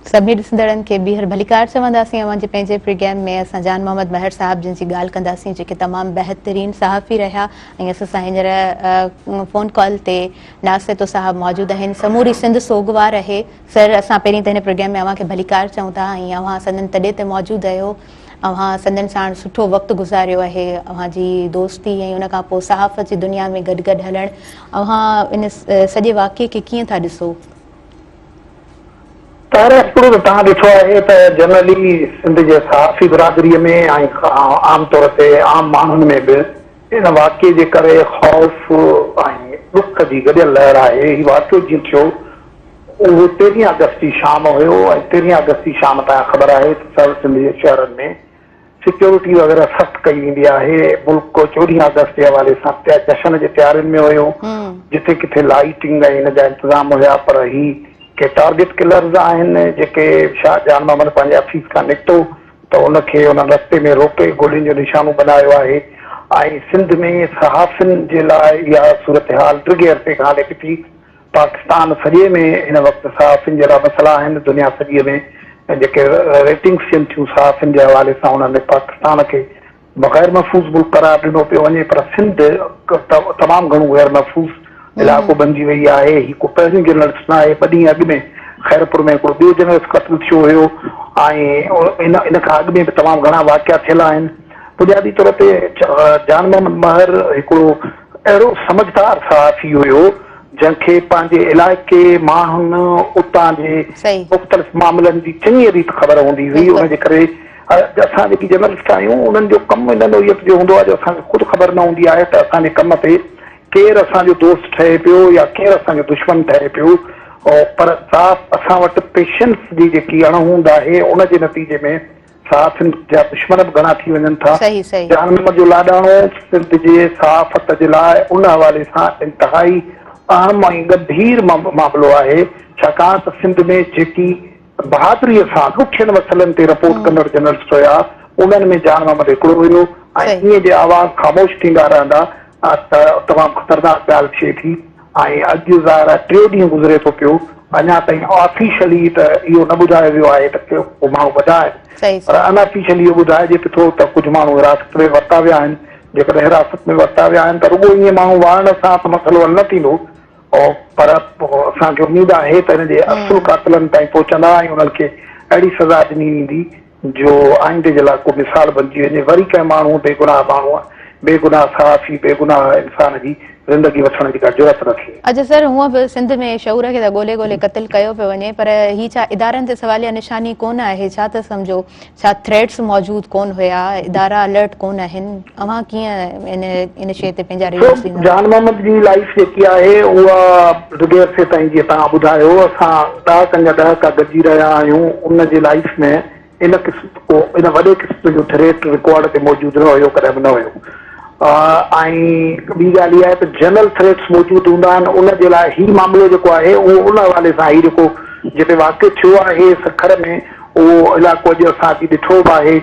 سڀني ڏسندڙن کي ٻيهر ڀليڪار چونداسين اوهان جي پنهنجي پروگرام ۾ اسان جان محمد مهر صاحب جن جي ڳالهه ڪنداسين جيڪي تمام بهترين صحافي رهيا ۽ اسان سان هينئر فون ڪال تي ناز سهتو صاحب موجود آهن سموري سنڌ سوڳوار آهي سر اسان پهرين ته هن پروگرام ۾ اوهان کي ڀليڪار چئون ٿا ۽ اوهان سندن تڏي تي موجود آهيو اوهان سندن ساڻ سٺو وقت گذاريو آهي اوهان جي دوستي ۽ ان کان پوء صحافت جي دنيا ۾ گڏ گڏ هلڻ اوهان ان سڄي واقعي کي ڪيئن ٿا ڏسو؟ طاهر هڪڙو ته توهان ڏٺو آهي ته جنرلي سنڌ جي صحافي برادري ۾ ۽ عام طور تي عام ماڻهن ۾ به ان واقعي جي ڪري خوف ۽ ڏک جي گڏيل لهر آهي. هي واقعو جيئن ٿيو اهو تيرهين آگسٽ جي شام هيو ۽ تيرهين آگسٽ جي شام تان خبر آهي ته سنڌ جي شهرن ۾ سيڪيورٽي وغيره سخت ڪئي ويندي آهي، ملڪ چوڏهين آگسٽ جي حوالي سان جشن جي تيارين ۾ هيو، جٿي ڪٿي لائيٽنگ ۽ ان جا انتظام هيا پر هي ڪي ٽارگيٽ ڪلرز آهن جيڪي شاهه جان محمد پنهنجي آفيس کان نڪتو ته ان کي انهن رستي ۾ روڪي گولين جو نشانو بنايو آهي ۽ سنڌ ۾ صحافين جي لاء اها صورتحال ڊگهي عرصي کان هلي پئي ٿي. پاڪستان سڄي ۾ هن وقت صحافين جي لاء مسئلا آهن، دنيا سڄي ۾ جيڪي ريٽنگس ٿين ٿيون صحافين جي حوالي سان انهن ۾ پاڪستان کي غير محفوظ ملڪ قرار ڏنو پيو وڃي پر سنڌ تمام گهڻو غير محفوظ علائقو بنجي وئي آهي، هي ڪو پهريون جرنلسٽ نه آهي، ٻه ڏينهن اڳ ۾ خيرپور ۾ هڪڙو ٻيو جرنلسٽ قتل ٿيو هيو ۽ ان ان کان اڳ ۾ به تمام گهڻا واقعا ٿيل آهن، بنيادي طور تي جان محمد مهر هڪڙو اهڙو سمجهدار صحافي هيو جنهن کي پنهنجي علائقي، ماڻهن، اتان جي مختلف معاملن جي چڱيء ريت خبر هوندي هئي، ان جي ڪري اسان جيڪي جرنلسٽ آهيون انهن جو ڪم ان نوعيت جو هوندو آهي جو اسان کي خود خبر نه هوندي آهي ته اسان جي ڪم تي ڪير اسان جو دوست ٺهي پيو يا ڪير اسان جو دشمن ٺهي پيو پر صاف اسان وٽ پيشنس جي جيڪي اڻهوند آهي ان جي نتيجي ۾ صحافين جا دشمن به گهڻا ٿي وڃن ٿا. جان محمد جو لاڏاڻو سنڌ جي صحافت جي لاء ان حوالي سان انتهائي اهم ۽ ڳنڀير معاملو آهي، ڇاڪاڻ ته سنڌ ۾ جيڪي بهادريء سان ڏکين مسئلن تي رپورٽ ڪندڙ جرنلسٽ هيا، انهن ۾ جان محمد هڪڙو هيو ۽ ائين جي آواز خاموش ٿيندا رهندا ته تمام خطرناڪ ڳالهه ٿئي ٿي. ۽ اڄ ظاهر آهي ٽيون ڏينهن گذري ٿو پيو اڃا تائين آفيشلي ته اهو نه ٻڌايو ويو آهي ته ڪو ماڻهو ٻڌا آهن پر ان آفيشلي اهو ٻڌائجي پيو ٿو ته ڪجهه ماڻهو حراست ۾ ورتا ويا آهن جيڪڏهن حراست ۾ ورتا ويا آهن ته رڳو ائين ماڻهو واڙڻ سان ته مسئلو حل نه ٿيندو پر اسان کي اميد آهي ته ان جي اصل قاتلن تائين پهچندا ۽ انهن کي اهڙي سزا ڏني ويندي جو آئيندي جي لاء ڪو مثال بنجي وڃي، وري ڪنهن ماڻهوء، بيگناهه ماڻهوء، بيگناهه صحافي، بيگناهه انسان جي زندگي وٺڻ جي ڪا جرئت نه ٿئي. اچ سر هونء به سنڌ ۾ شعور کي ته ڳولي ڳولي قتل ڪيو پيو وڃي پر هي ڇا ادارن تي سواليه نشاني ڪونه آهي ڇا ٿا سمجهو ڇا ٿريٽس موجود ڪونه هيا ادارا الرٽ ڪونه آهن اوهان ڪيئن ان ان شيء تي پنهنجا ريويوز سو ڏيندا. جان محمد جي لائيف جيڪي آهي اها ڊگهي عرصي تائين جيئن توهان ٻڌايو اسان ڏهاڪن جا ڏهاڪا گڏجي رهيا آهيون ان جي لائيف ۾ ان قسم ڪو ان وڏي قسم جو ٿريٽ رڪارڊ تي موجود نه هيو ڪڏهن به نه هيو ۽ ٻي ڳالهه اها آهي ته جنرل ٿريٽس موجود هوندا آهن ان جي لاء هي معاملو جيڪو آهي اهو ان حوالي سان هي جيڪو جتي واقع ٿيو آهي سکر ۾ اهو علائقو اڄ اسان اچي ڏٺو به آهي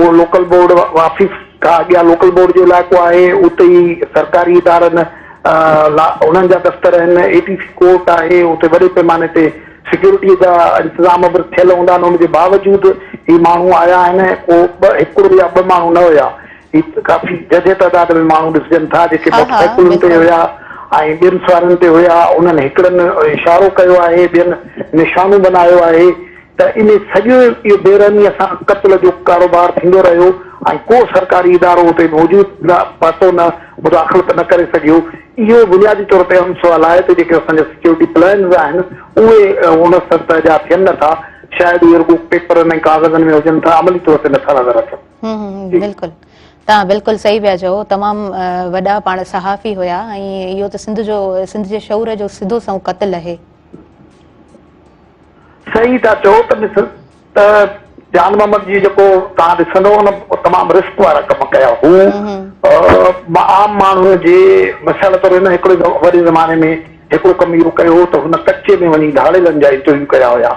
اهو لوڪل بورڊ آفيس کان اڳيان لوڪل بورڊ جو علائقو آهي اتي ئي سرڪاري ادارن انهن جا دفتر آهن، اي ٽي سي ڪورٽ آهي، اتي وڏي پيماني تي سيڪيورٽيء جا انتظام به ٿيل هوندا آهن، ان جي باوجود هي ماڻهو آيا آهن، ڪو ٻه هڪڙو يا ٻه ماڻهو نه هيا، هي ڪافي ججهي تعداد ۾ ماڻهو ڏسجن ٿا، جيڪي موٽر سائيڪلن تي هيا ۽ ٻين سوارين تي هيا، انهن هڪڙن اشارو ڪيو آهي، ٻين نشانو بنايو آهي. ته ان سڄو اهو بيرحميء سان قتل جو ڪاروبار ٿيندو رهيو ۽ ڪو سرڪاري ادارو اتي موجود نه پهتو نه مداخلت نه ڪري سگهيو. اهو بنيادي طور تي اهم سوال آهي ته جيڪي اسان جا سيڪيورٽي پلانز آهن اهي ان سطح جا ٿين نه ٿا، شايد اهي رڳو پيپرن ۽ ڪاغذن ۾ هجن ٿا، عملي طور تي نه ٿا نظر اچن. جي. بلڪل توهان بلڪل صحيح پيا چئو تمام وڏا پاڻ صحافي هيا ۽ اهو ته سنڌ جو سنڌ جي شعور جو سڌو سنئون قتل آهي. صحيح ٿا چئو ته ڏس ته جان محمد جي جيڪو توهان ڏسندو ان تمام رسڪ وارا ڪم ڪيا هو عام ماڻهن جي مثال طور هن هڪڙي وڏي زماني ۾ هڪڙو ڪم اهو ڪيو هو ته هن ڪچي ۾ وڃي ڌاڙيلن جا انٽرويو ڪيا هيا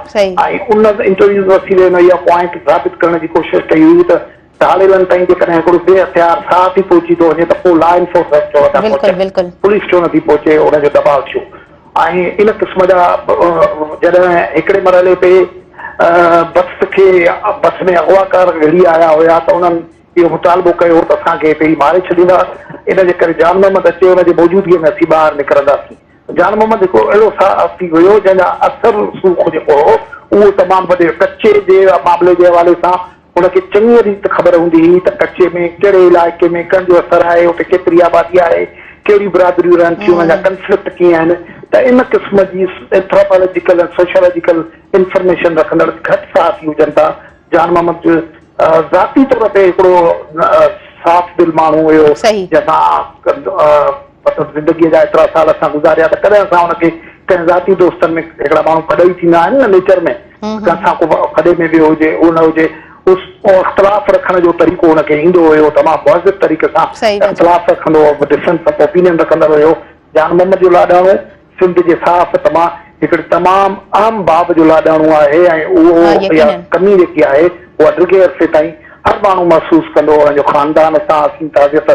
۽ ان انٽرويو وسيلي هن اها پوائنٽ ثابت ڪرڻ جي ڪوشش ڪئي هئي ته ڌاڙيلن تائين جيڪڏهن هڪڙو بي هٿيار صحافي پهچي ٿو وڃي ته پوء لا انفورسر ڇو نٿا پهچن، پوليس ڇو نٿي پهچي، ان جو دٻاء ٿيو ۽ ان قسم جا جڏهن هڪڙي مرحلي تي بس کي بس ۾ اغواڪار گهڙي آيا هيا ته انهن اهو مطالبو ڪيو هو ته اسان کي هتي ئي ماري ڇڏيندا، ان جي ڪري جان محمد اچي ان جي موجودگيء ۾ اسين ٻاهر نڪرنداسين. جان محمد هڪڙو اهڙو صحافي هيو جنهن جا اثر رسوخ جيڪو هو اهو تمام وڏي ڪچي جي معاملي جي حوالي سان هن کي چڱيء ريت خبر هوندي هئي ته ڪچي ۾ ڪهڙي علائقي ۾ ڪنهن جو اثر آهي، اتي ڪيتري آبادي آهي، ڪهڙيون برادريون رهن ٿيون، انهن جا ڪنفلڪٽ ڪيئن آهن ته ان قسم جي اينٿراپالاجيڪل ۽ سوشيالاجيڪل انفارميشن رکندڙ گهٽ صحافي هجن ٿا. جان محمد ذاتي طور تي هڪڙو صاف دل ماڻهو هيو جنهن سان مطلب زندگيء جا ايترا سال اسان گذاريا ته ڪڏهن اسان هن کي ڪنهن ذاتي دوستن ۾ هڪڙا ماڻهو کڏئي ٿيندا آهن نه نيچر ۾ ڪنهن سان ڪو کڏي ۾ ويو هجي اهو نه هجي اهو اختلاف رکڻ جو طريقو هن کي ايندو هيو تمام مهذب طريقي سان اختلاف رکندو هو ڊفرنس آف اوپينين رکندڙ هيو جان محمد جو لاڏاڻو سنڌ جي صحافت مان هڪڙي تمام اهم باب جو لاڏاڻو آهي ۽ اهو اها ڪمي جيڪي آهي اها ڊگهي عرصي تائين هر ماڻهو محسوس ڪندو ان جو خاندان سان اسين تعزيت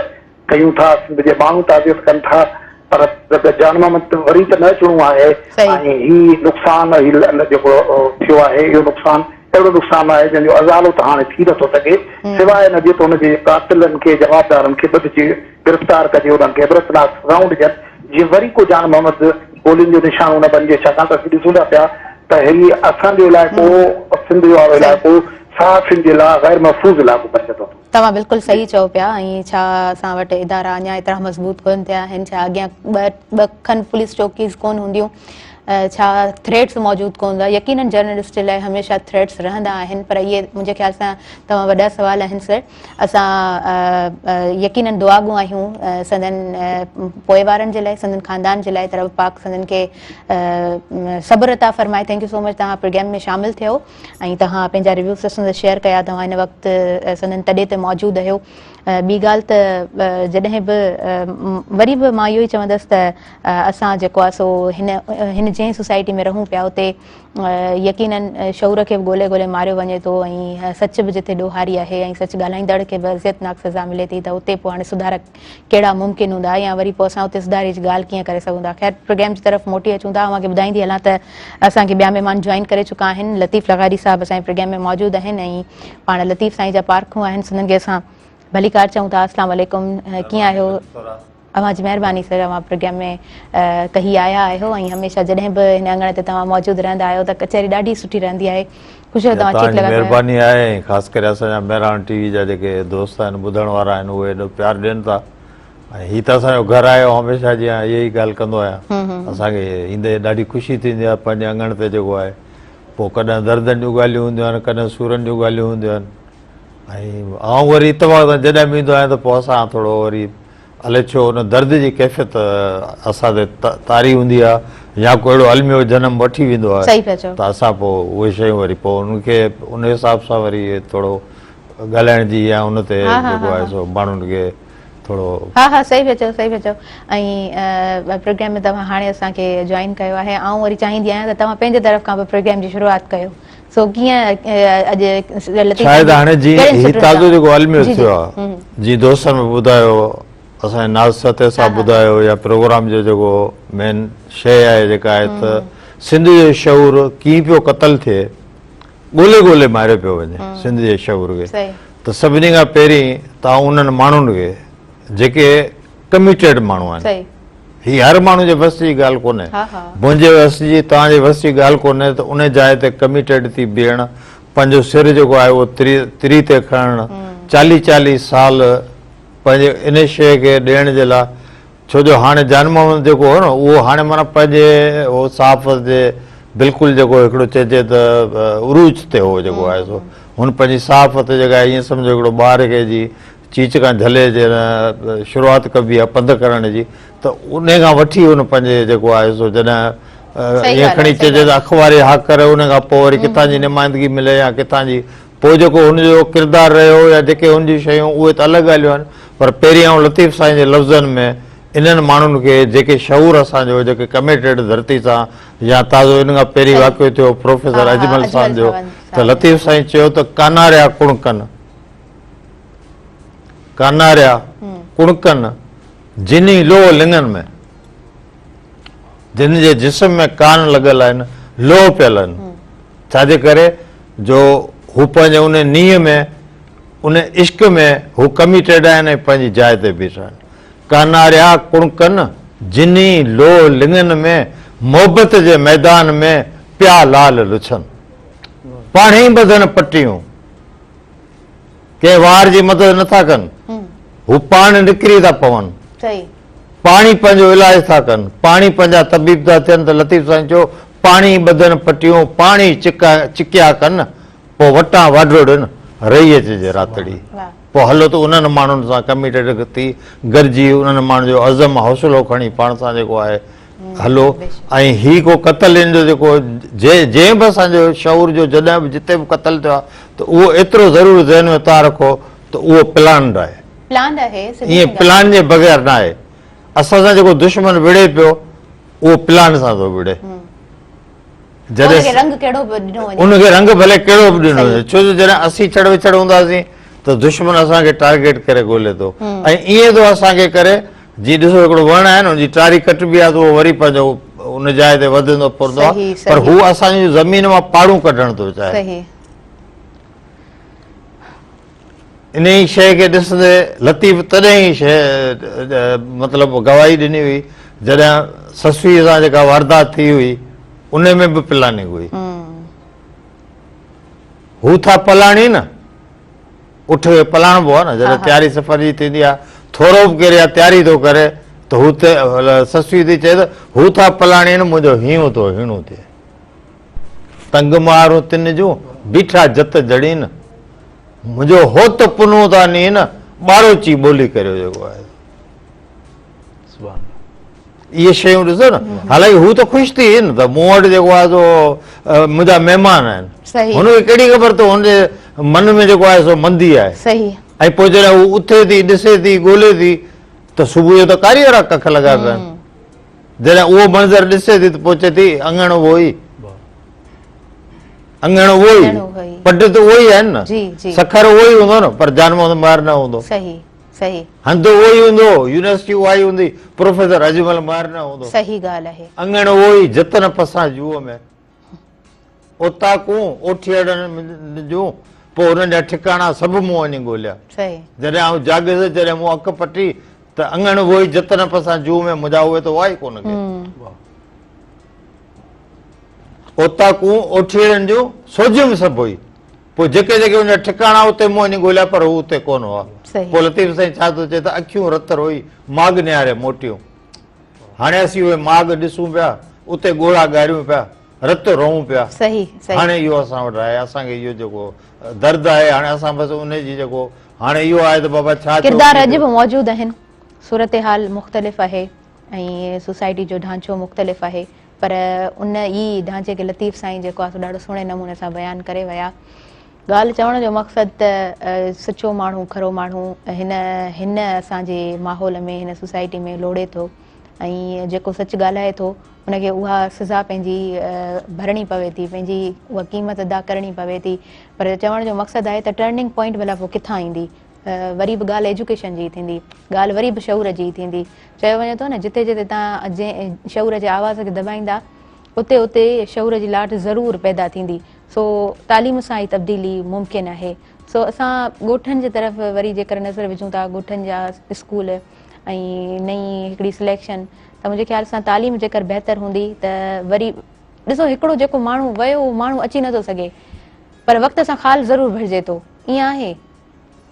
ڪيون ٿا، سنڌ جي ماڻهو تعزيت ڪن ٿا پر جان محمد وري ته نه اچڻو آهي ۽ هي نقصان هي جيڪو ٿيو آهي اهو نقصان اهڙو نقصان آهي جنهن جو ازالو ته هاڻي ٿي نٿو سگهي سواء ان جي ته ان جي قاتلن کي جوابدارن کي ٻڌجي گرفتار ڪجي انهن کي عبرتناڪ سزائون ڏجن جيئن وري ڪو جان محمد گولين جو نشانو نه بنجي ڇاڪاڻ ته اسين ڏسون ٿا پيا ته هي اسان جو علائقو سنڌ وارو علائقو صحافين جي لاء غير محفوظ علائقو بنجندو ٿو. توهان بلڪل صحيح چئو پيا ۽ ڇا اسان وٽ ادارا اڃا ايترا مضبوط ڪون ٿيا آهن ڇا اڳيان ٻه کن پوليس چوڪيز ڪون هونديون ڇا ٿريٽس موجود ڪون هوندا يقينن جرنلسٽ لاء هميشه ٿريٽس رهندا آهن پر اهي منهنجي خيال سان توهان وڏا سوال آهن سر اسان يقينن دعاگو آهيون سندن پوئوارن جي لاء سندن خاندان جي لاء ته رب پاڪ سندن کي صبر عطا فرمائي thank you سو مچ توهان پروگرام ۾ شامل ٿيو ۽ توهان پنهنجا ريويوز اسان سان شيئر ڪيا توهان هن وقت سندن تڏي تي موجود آهيو ٻي ڳالهه ته جڏهن به وري به مان اهو ئي چوندس ته اسان جيڪو آهي سو هن هن جنهن سوسائٽي ۾ رهون پيا اتي يقينن شعور کي به ڳولي ڳولي ماريو وڃي ٿو ۽ سچ به جتي ڏوهاري آهي ۽ سچ ڳالهائيندڙ کي به اذيتناڪ سزا ملي ٿي ته اتي پوء هاڻي سڌارا ڪهڙا ممڪن هوندا يا وري پوء اسان اتي سڌاري جي ڳالهه ڪيئن ڪري سگهون ٿا. خير پروگرام جي طرف موٽي اچون ٿا. اوهان کي ٻڌائيندي هلان ته اسان کي ٻيا مهمان جوائن ڪري چڪا آهن. لطيف لغاري صاحب اسان جي پروگرام ۾ موجود آهن ۽ پاڻ لطيف سائين جا پارکو آهن سندن کي اسان ڀليڪار چئون ٿا. اسلام عليڪم ڪيئن آهيو؟ اوهان جي مهرباني سر اوهان پروگرام ۾ ڪهي آيا آهيو ۽ هميشه جڏهن به هن اڱڻ تي توهان موجود رهندا آهيو ته ڪچهري ڏاڍي سٺي رهندي آهي. خوش آهيو توهان ٺيڪ لڳا پيا آهيو. مهرباني آهي ۽ خاص ڪري اسان جا مهراڻ ٽي وي جا جيڪي دوست آهن ٻڌڻ وارا آهن اهي ايڏو پيار ڏين ٿا ۽ هي ته اسان جو گهر آهي هميشه جيان اها ئي ڳالهه ڪندو آهيان اسان کي ايندي ڏاڍي خوشي ٿيندي آهي پنهنجي اڱڻ تي جيڪو آهي پوء ڪڏهن دردن جون ڳالهيون هونديون آهن ڪڏهن سورن جون ڳالهيون هونديون آهن ۽ آئون وري اتفاق سان جڏهن به ايندو آهيان ته پوء اسان ٿورو وري الائي ڇو ان درد جي ڪيفيت اسان تي طاري هوندي آهي يا ڪو اهڙو الميو جنم وٺي ويندو آهي ته اسان پوء اهي شيون وري پوء ان کي ان حساب سان وري ٿورو ڳالهائڻ جي يا ان تي جيڪو آهي سو ماڻهن کي ٿورو. ها ها صحيح پيا چئو صحيح پيا چئو ۽ پروگرام ۾ توهان هاڻي اسان کي جوائن ڪيو آهي آئون وري چاهيندي آهيان ته توهان پنهنجي طرف کان به پروگرام جي شروعات ڪيو سو ڪيئن اڄ لطيف شايد هاڻي جي هي تازو جيڪو الميو ٿيو آ جي دوستن به ٻڌايو اسان جي ناز ستي صاحب ٻڌايو يا پروگرام جو جيڪو مين شيء آهي جيڪا آهي ته سنڌ جو شعور ڪيئن پيو قتل ٿئي ڳولي ڳولي ماريو پيو وڃي سنڌ جي شعور کي ته سڀني کان پهرين ته آئون انهن ماڻهن کي جيڪي ڪميٽيڊ ماڻهو آهن هي هر ماڻهو جي وس جي ڳالهه ڪونهي. منهنجي وس جي، توهان جي وس جي ڳالهه ڪونهي ته ان جاء تي ڪميٽيڊ ٿي بيهڻ، پنهنجو سر جيڪو آهي اهو تري تي کڻڻ، چاليهه چاليهه سال پنهنجي ان شيء کي ڏيڻ جي لاء، ڇو جو هاڻي جان محمد جيڪو هو نه اهو هاڻي معنيٰ پنهنجي هو صحافت جي بلڪل جيڪو هڪڙو چئجي ته عروج تي هو جيڪو آهي سو هن پنهنجي صحافت جيڪا ائين سمجهو هڪڙو ٻار کي جي چيچ کان جهلي جڏهن شروعات ڪبي آهي پنڌ ڪرڻ جي ته انهي کان وٺي هن پنهنجي جيڪو آهي سو جڏهن ائين کڻي چئجي ته اخباري هاڪر ان کان پوء وري ڪٿان جي نمائندگي ملي يا ڪٿان جي پوء جيڪو هن جو ڪردار رهيو يا جيڪي هن جون شيون اهي ته الڳ ڳالهيون آهن پر پهرين آئون لطيف سائين جي لفظن ۾ انهن ماڻهن کي جيڪي شعور اسان جو جيڪي ڪميٽيڊ ڌرتي سان يا تازو ان کان پهرين واقعو ٿيو پروفيسر اجمل سان جو ته لطيف سائين چيو ته ڪاناريا ڪڻڪن ڪاناريا ڪڻڪن جني لوهه لڱن ۾، جن جي جسم ۾ ڪان لڳل آهن، لوهه پيل آهن، ڇا جي ڪري؟ جو هو پنهنجي ان نينهن ۾ ان عشق ۾ هو ڪميٽيڊ آهن ۽ پنهنجي جاء تي بيٺا آهن. ڪاناريا ڪڻڪن، جني لوهه لڱن ۾، محبت جي ميدان ۾، پيا لال لڇن. پاڻهي ٻڌن پٽيون، ڪنهن وار جي مدد نٿا ڪن، هو پاڻ نڪري ٿا پون. پاڻي پنهنجو علاج ٿا ڪن، پاڻي پنهنجا طبيب ٿا ٿين ته لطيف سائين چيو، پاڻي ٻڌن پٽيون، پاڻي چڪيا ڪن، پوء وٽان واڍوڙين رهي اچجي راتڙي. پوء هلو ته انهن ماڻهن سان ڪميٽيڊ ٿي گڏجي انهن ماڻهن جو عزم حوصلو کڻي پاڻ سان جيڪو آهي هلو ۽ هي ڪو قتل ان جو جيڪو جنهن به اسان جو شعور جو جڏهن به جتي به قتل ٿيو آهي ته اهو ايترو ضرور ذهن ۾ تان رکو ته اهو پلانڊ آهي. پلانڊ آهي سڌي ائين ڳالهه. پلان جي بغير نه آهي. اسان سان جيڪو دشمن وڙهي پيو اهو پلان سان ٿو وڙهي. ان کي رنگ ڪهڙو به ڏنو وڃي. ان کي رنگ ڀلي ڪهڙو به ڏنو وڃي ڇو جو جڏهن اسين ڇڙ وڇڙ هونداسين ته دشمن اسان کي ٽارگيٽ ڪري ڳولي ٿو ۽ ائين ٿو اسان کي ڪري جي ڏسو هڪڙو وڻ آهي نه ان جي ٽاري ڪٽبي آهي ته اهو وري پنهنجو ان جاء تي وڌندو ڦرندو آهي پر هو اسان جي زمين مان پاڙون ڪڍڻ ٿو چاهي. انهيء شيء کي ڏسندي لطيف تڏهن ئي شيء مطلب گواهي ڏني هئي جڏهن سسئيء سان جيڪا واردات ٿي هئي ان ۾ به پلاننگ هئي. هو ٿا پلاڻين نه، اٺ کي پلاڻبو آهي نه جڏهن تياري سفر جي ٿيندي آهي ٿورو به ڪير يا تياري ٿو ڪري ته هو سسئي ٿي چئي ته هو ٿا پلاڻين منهنجو هينئون ٿو هيڻو ٿئي. تنگ مارون تن جون، بيٺا جت جڙين. منهنجو هوت پنهون ٿا نين، ٻاروچي ٻولي ڪريو جيڪو آهي. اهي شيون ڏسو نه، حالانڪه هو ته خوش ٿي وئي نه ته مون وٽ جيڪو آهي سو منهنجا مهمان آهن. هن کي ڪهڙي خبر ته هن جي من ۾ جيڪو آهي سو مندي آهي. ۽ پوء جڏهن هو اٿي ٿي، ڏسي ٿي، ڳولي ٿي ته صبح جو ته ڪاري وارا ڪک لڳا پيا آهن. جڏهن اهو منظر ڏسي ٿي ته پوء چئي ٿي اڱڻ اهو ئي اڱڻ اهو ئي پٽ ته اهو ئي آهن نه سکر اهو ئي هوندو نه پر جان محمد مهر نه هوندو هنڌ اهو ئي هوندو يونيورسٽي اها ئي هوندي پروفيسر اجمل مهر نه هوندو اڱڻ اهو ئي جت نه پسان جوء ۾ اوطاقون اوٺيئڙن جون، پوء انهن جا ٺڪاڻا سڀ مون وڃي ڳوليا. جڏهن آئون جاڳيس، جڏهن مون اک پٽي ته اڱڻ اهو ئي جت نه پسان جوء ۾ منهنجا اهي ته هئا ئي ڪونه ڪي. اوطاقون اوٺيئڙن جون سوجهيم سڀ هئي. پوء جيڪي جيڪي ان جا ٺڪاڻا اتي مون وڃي ڳوليا پر هو اتي ڪونه هئا. پوء لطيف سائين ڇا ٿو چئي ته اکيون رت روئي ماڳ نهاري موٽيون. هاڻي اسين اهي ماڳ ڏسون پيا، اتي ڳوڙها ڳاڙيون پيا، رت روئون پيا. هاڻي اهو اسان وٽ آهي، اسان کي اهو جيڪو درد آهي، هاڻي اسان بس ان جي جيڪو هاڻي اهو آهي ته بابا ڇا ٿيو، ڪردار اڄ به موجود آهن، صورتحال مختلف آهي ۽ سوسائٽي جو ڍانچو مختلف آهي پر ان ئي ڍانچي کي لطيف سائين جيڪو آهي سو ڏاڍو سهڻي نموني سان بيان ڪري ويا. ڳالهه چوڻ جو مقصد ته سچو ماڻهو کرو ماڻهو هن هن اسان جي ماحول ۾ هن سوسائٽي ۾ لوڙي ٿو ۽ جيڪو سچ ڳالهائي ٿو ان کي اها سزا پنهنجي ڀرڻي پوي ٿي پنهنجي اها قيمت ادا ڪرڻي پوي ٿي پر چوڻ جو مقصد آهي ته ٽرننگ پوائنٽ ڀلا پوء ڪٿان ايندي وري به ڳالهه ايجوڪيشن جي ٿيندي ڳالهه وري به شعور جي ٿيندي چيو وڃي ٿو نه جتي جتي تان جنهن شعور جي آواز کي دٻائيندا اتي اتي شعور جي لاٽ ضرور پيدا ٿيندي سو تعليم سان ئي تبديلي ممڪن آهي. سو اسان ڳوٺن جي طرف وري جيڪر نظر وجهون ٿا ڳوٺن جا اسڪول ۽ نئين هڪڙي سليڪشن ته منهنجي خيال سان تعليم جيڪر بهتر هوندي ته وري ڏسو هڪڙو جيڪو ماڻهو ويو اهو ماڻهو اچي نٿو سگهي پر وقت سان خال ضرور ڀرجي ٿو ائين آهي؟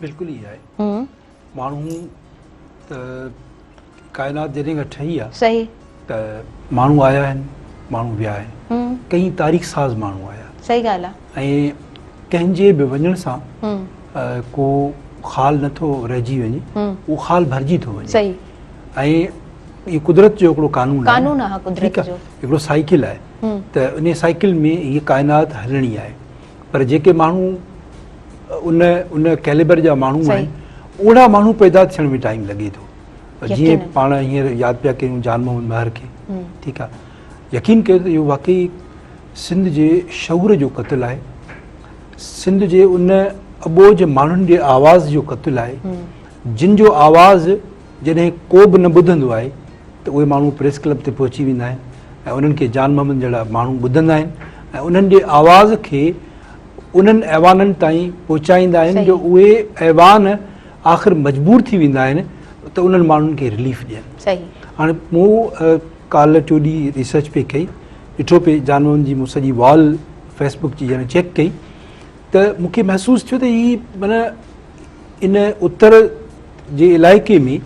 بلڪل ائين آهي. ماڻهو ته ڪائنات جڏهن کان ٺهي آ صحيح ته ماڻهو آيا آهن ماڻهو ويا آهن ڪئين تاريخ ساز ماڻهو آيا صحيح ڳالهه آ ۽ ڪنهن جي به وڃڻ سان ڪو خال نٿو رهجي وڃي اهو خال ڀرجي ٿو وڃي صحيح ۽ اهو قدرت جو هڪڙو قانون آهي قانون آ قدرت جو هڪڙو سائيڪل آهي ته انهي سائيڪل ۾ هي ڪائنات هلڻي آهي پر جيڪي ماڻهو ان ان ڪيليبر جا ماڻهو آهن اهڙا ماڻهو پيدا ٿيڻ ۾ ٽائيم لڳي ٿو جيئن پاڻ هينئر ياد پيا ڪيون جان محمد مهر کي ٺيڪ آهي يقين ڪيو ته اهو واقعي سنڌ جي شعور جو قتل آهي سنڌ جي ان اٻوجهه ماڻهن جي آواز جو قتل آهي جن جو آواز جڏهن ڪو به نه ٻڌندو آهي ته اهي ماڻهو پريس ڪلب تي پهچي ويندا آهن ۽ انهن کي جان محمد جهڙا ماڻهو ٻڌندا آهن ۽ انهن جي آواز کي انهن ايوانن تائين پهچائيندا آهن جو اهي ايوان آخر مجبور ٿي ويندا آهن ته انهن ماڻهن کي رليف ڏين. هاڻي مون ڪالهه ٽيون ڏينهن ريسرچ پئي ڪئي، ڏٺو پئي جان محمد جي مون سڄي وال فيس بڪ جي يعني چيڪ ڪئي ته مون کي محسوس ٿيو ته هي معنيٰ ان اتر جي علائقي ۾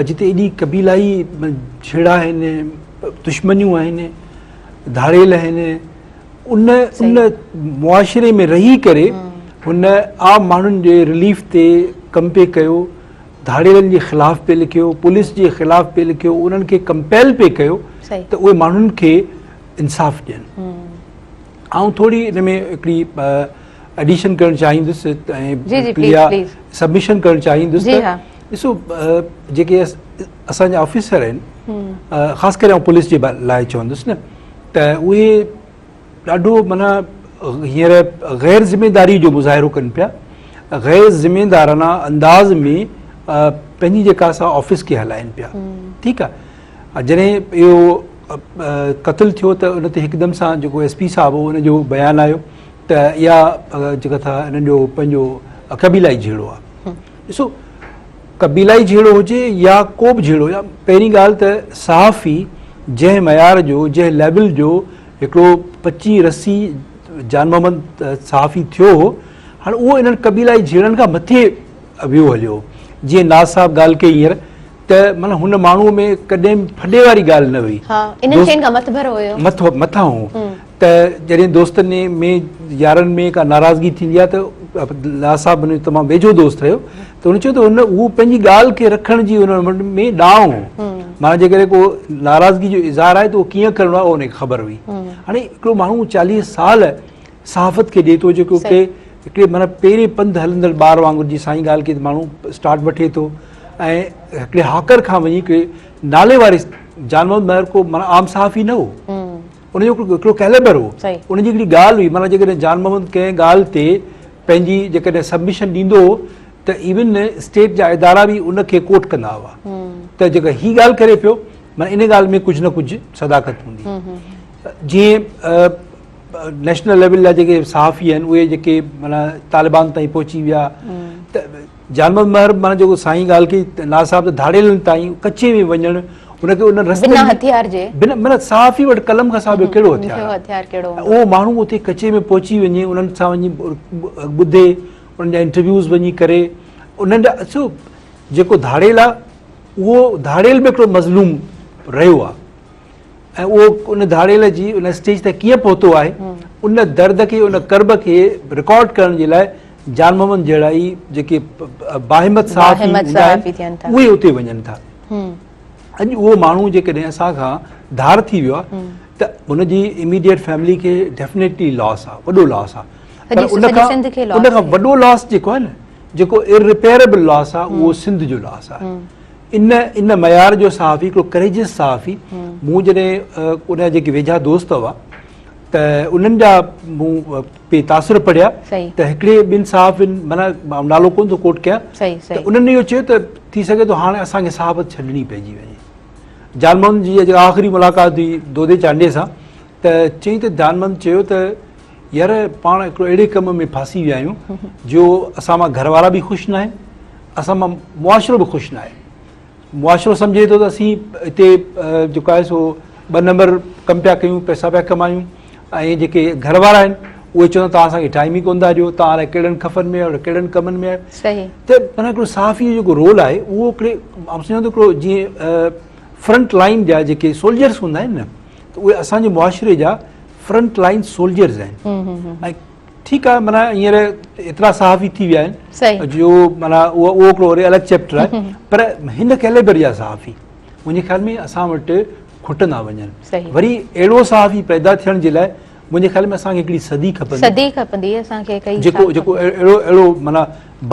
جتي ايڏي قبيلائي جهيڙا آهن، دشمنيون آهن، ڌاڙيل آهن، ان ان معاشري ۾ رهي ڪري هن عام ماڻهن جي رليف تي ڪم پئي ڪيو، ڌاڙيلن جي خلاف پئي لکيو، پوليس جي خلاف پئي لکيو، انهن کي ڪمپيل پئي ڪيو ته اهي ماڻهن کي انصاف ڏين. آئون ٿوري ان ۾ هڪڙي ايڊيشن ڪرڻ چاهيندس ۽ سبمشن ڪرڻ چاهيندس ته ڏسو جيڪي اسان جا آفيسر آهن خاص ڪري آئون پوليس جي لاء چوندس نه ته اهي ڏاڍو معنيٰ هينئر غير ذميداري جو مظاهرو ڪن پيا، غير ذميدارانه انداز ۾ پنهنجي جيڪا سا آفيس کي هلائن پيا. ٺيڪ آ، جڏهن اهو قتل ٿيو ته ان تي هڪدم سان جيڪو ايس پي صاحب هو ان جو بيان آيو ته اها جيڪا ٿا انهن جو پنهنجو قبيلائي جهيڙو آ. ڏسو قبيلائي جهيڙو هجي يا ڪو به جهيڙو، يا پهرين ڳالهه ته صحافي جنهن معيار جو جنهن ليول جو هڪڙو پچي رسي جان محمد صحافي ٿيو هو، هاڻي اهو انهن قبيلائي جهيڙن کان مٿي ويو هليو. جيئن ناز صاحب ڳالهه ڪئي هينئر ته معنيٰ هن ماڻهوء ۾ ڪڏهن به ڦڏي واري ڳالهه نه هئي. ها، انهن شين کان مٿڀرو هيو. مٿان هو. ته جڏهن دوستن ۾ يارن ۾ ڪا ناراضگي ٿيندي آهي ته ناز صاحب هن جو تمام ويجهو دوست رهيو ته هن چيو ته هن هو پنهنجي ڳالهه کي رکڻ جي هن ۾ ڏانء هو. معنيٰ جيڪڏهن ڪو ناراضگي جو اظهار آهي ته اهو ڪيئن ڪرڻو آهي اهو هن کي خبر هئي. هاڻي هڪڙو ماڻهو 40 سال صحافت کي ڏئي ٿو جيڪو ڪي هڪڙي معنيٰ پهرين پنڌ هلندڙ ٻار وانگر جي سائين ڳالهه ڪئي ته ماڻهو اسٽارٽ وٺي ٿو ۽ هڪڙي هاڪر کان وڃي هڪڙي نالي واري جان محمد مهر ڪو معنيٰ عام صحافي نه هو، ان جو هڪڙو ڪيليبر هو، ان جي هڪڙي ڳالهه هئي معنيٰ جيڪڏهن جان محمد ڪنهن ڳالهه تي پنهنجي جيڪڏهن سبمشن ڏيندو هو ته ايون اسٽيٽ جا ادارا به ان کي ڪوٽ ڪندا هئا ته جيڪا هي ڳالهه ڪري پيو معنيٰ ان ڳالهه ۾ ڪجهه نه ڪجهه صداقت هوندي. جيئن نيشنل ليول جا جيڪي صحافي آهن اهي جيڪي معنيٰ طالبان تائين پهچي ويا ته جان محمد مهر معنيٰ جيڪو سائين ڳالهه ڪئي ناز صاحب ته ڌاڙيلن تائين ڪچي ۾ وڃڻ ان کي ان رستي بنا هٿيار جي بنا معنيٰ صحافي وٽ قلم کان سواء ٻيو ڪهڙو هٿيار ڪهڙو هٿيار ڪهڙو هوندو؟ اهو ماڻهو اتي ڪچي ۾ پهچي وڃي انهن سان وڃي ٻڌي انهن جا انٽرويوز وڃي ڪري انهن جا ڏسو جيڪو ڌاڙيل آهي اهو ڌاڙيل به هڪڙو مظلوم رهيو آهي ۽ اهو ان ڌاڙيل جي ان اسٽيج تي ڪيئن پهتو آهي ان درد کي ان ڪرب کي رڪارڊ ڪرڻ جي لاء جان محمد جهڙا ئي جيڪي باهمت صحافي هوندا آهن اهي اتي وڃن ٿا. اڄ اهو ماڻهو جيڪڏهن اسان کان ڌار ٿي ويو آهي ته ان جي اميڊيٽ فيملي کي ڊيفنيٽلي لاس آهي، وڏو لاس آهي. پر ان کان وڏو لاس جيڪو آهي نه جيڪو ارريپيئربل لاس آهي اهو سنڌ جو لاس آهي. ان ان معيار جو صحافي هڪڙو ڪريجس صحافي مون جڏهن ان جا جيڪي ويجها دوست هئا ته انهن جا مون پي تاثر پڙهيا ته هڪڙي ٻن صحافين معنيٰ نالو ڪونه ٿو ڪوٽ ڪيان ته انهن اهو چيو ته ٿي سگهي ٿو هاڻي اسان کي صحافت ڇڏڻي پئجي وڃي. جان محمد جي جيڪا آخري ملاقات هئي دودي چانڊيي سان ته چيائين ته جان محمد چيو ته يار پاڻ هڪڙو اهڙي ڪم ۾ ڦاسي ويا آهيون جو اسان مان گهر وارا به خوش ناهن اسان مان معاشرو به خوش ناهي. معاشرو سمجهي ٿو ته اسين هتي جيڪو آهي سو ٻه نمبر ڪم پيا ڪيون پئسا پيا ڪمايون ۽ جيڪي گهر وارا آهن اهي چون ٿا توهان اسان کي ٽائيم ئي ڪونه ٿا ڏيو توهان الائي ڪهڙن خفن ۾ آهيو ڪهڙن ڪمن ۾ آهيو. ته معنيٰ هڪڙو صحافي جو جيڪو رول آهي اهو هڪڙي آئون سمجهان ٿو هڪڙو جيئن فرنٽ لائين جا جيڪي سولجرس هوندا آهن نه ته اهي اسان جي معاشري جا فرنٽ لائين سولجرز آهن ۽ ٺيڪ آهي معنيٰ هينئر ايترا صحافي ٿي ويا آهن جو معنيٰ اهو اهو هڪڙو وري الڳ چيپٽر آهي پر هن ڪيليبر جا صحافي منهنجي خيال ۾ اسان وٽ کٽندا وڃن وري اهڙو صحافي پيدا ٿيڻ جي لاء منهنجي خيال ۾ اسان کي هڪڙي صدي کپندي صدي کپندي اسان کي ڪئي جيڪو جيڪو اهڙو اهڙو معنيٰ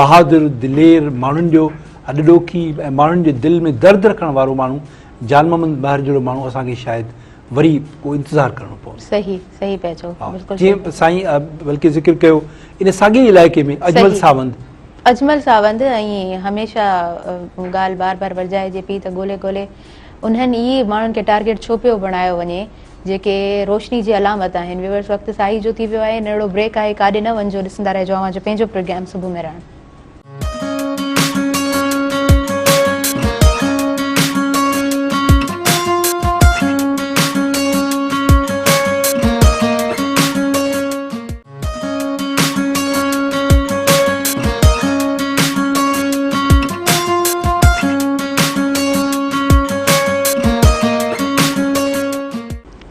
بهادر دلير ماڻهن جو هڏ ڏوکي ۽ ماڻهن جي دل ۾ درد رکڻ وارو ماڻهو جان محمد مهر جهڙو ماڻهو اسان کي شايد وري ڪو انتظار ڪرڻو پوندو. صحيح صحيح پيا چئو بلڪل جيئن سائين بلڪه ذڪر ڪيو ان ساڳي علائقي ۾ اجمل ساوند. اجمل ساوند ۽ هميشه ڳالهه بار بار ورجائجي پئي ته ڳولي ڳولي انهن ئي ماڻهن کي ٽارگيٽ ڇو پيو بڻايو وڃي. جيڪي روشني جي علامت آهن. ويورز وقت ساهي جو ٿي ويو آهي، ننڍڙو بريڪ آهي، ڪاڏي نه وڃجو، ڏسندا رهجو اوهان جو پنهنجو پروگرام صبح مهراڻ.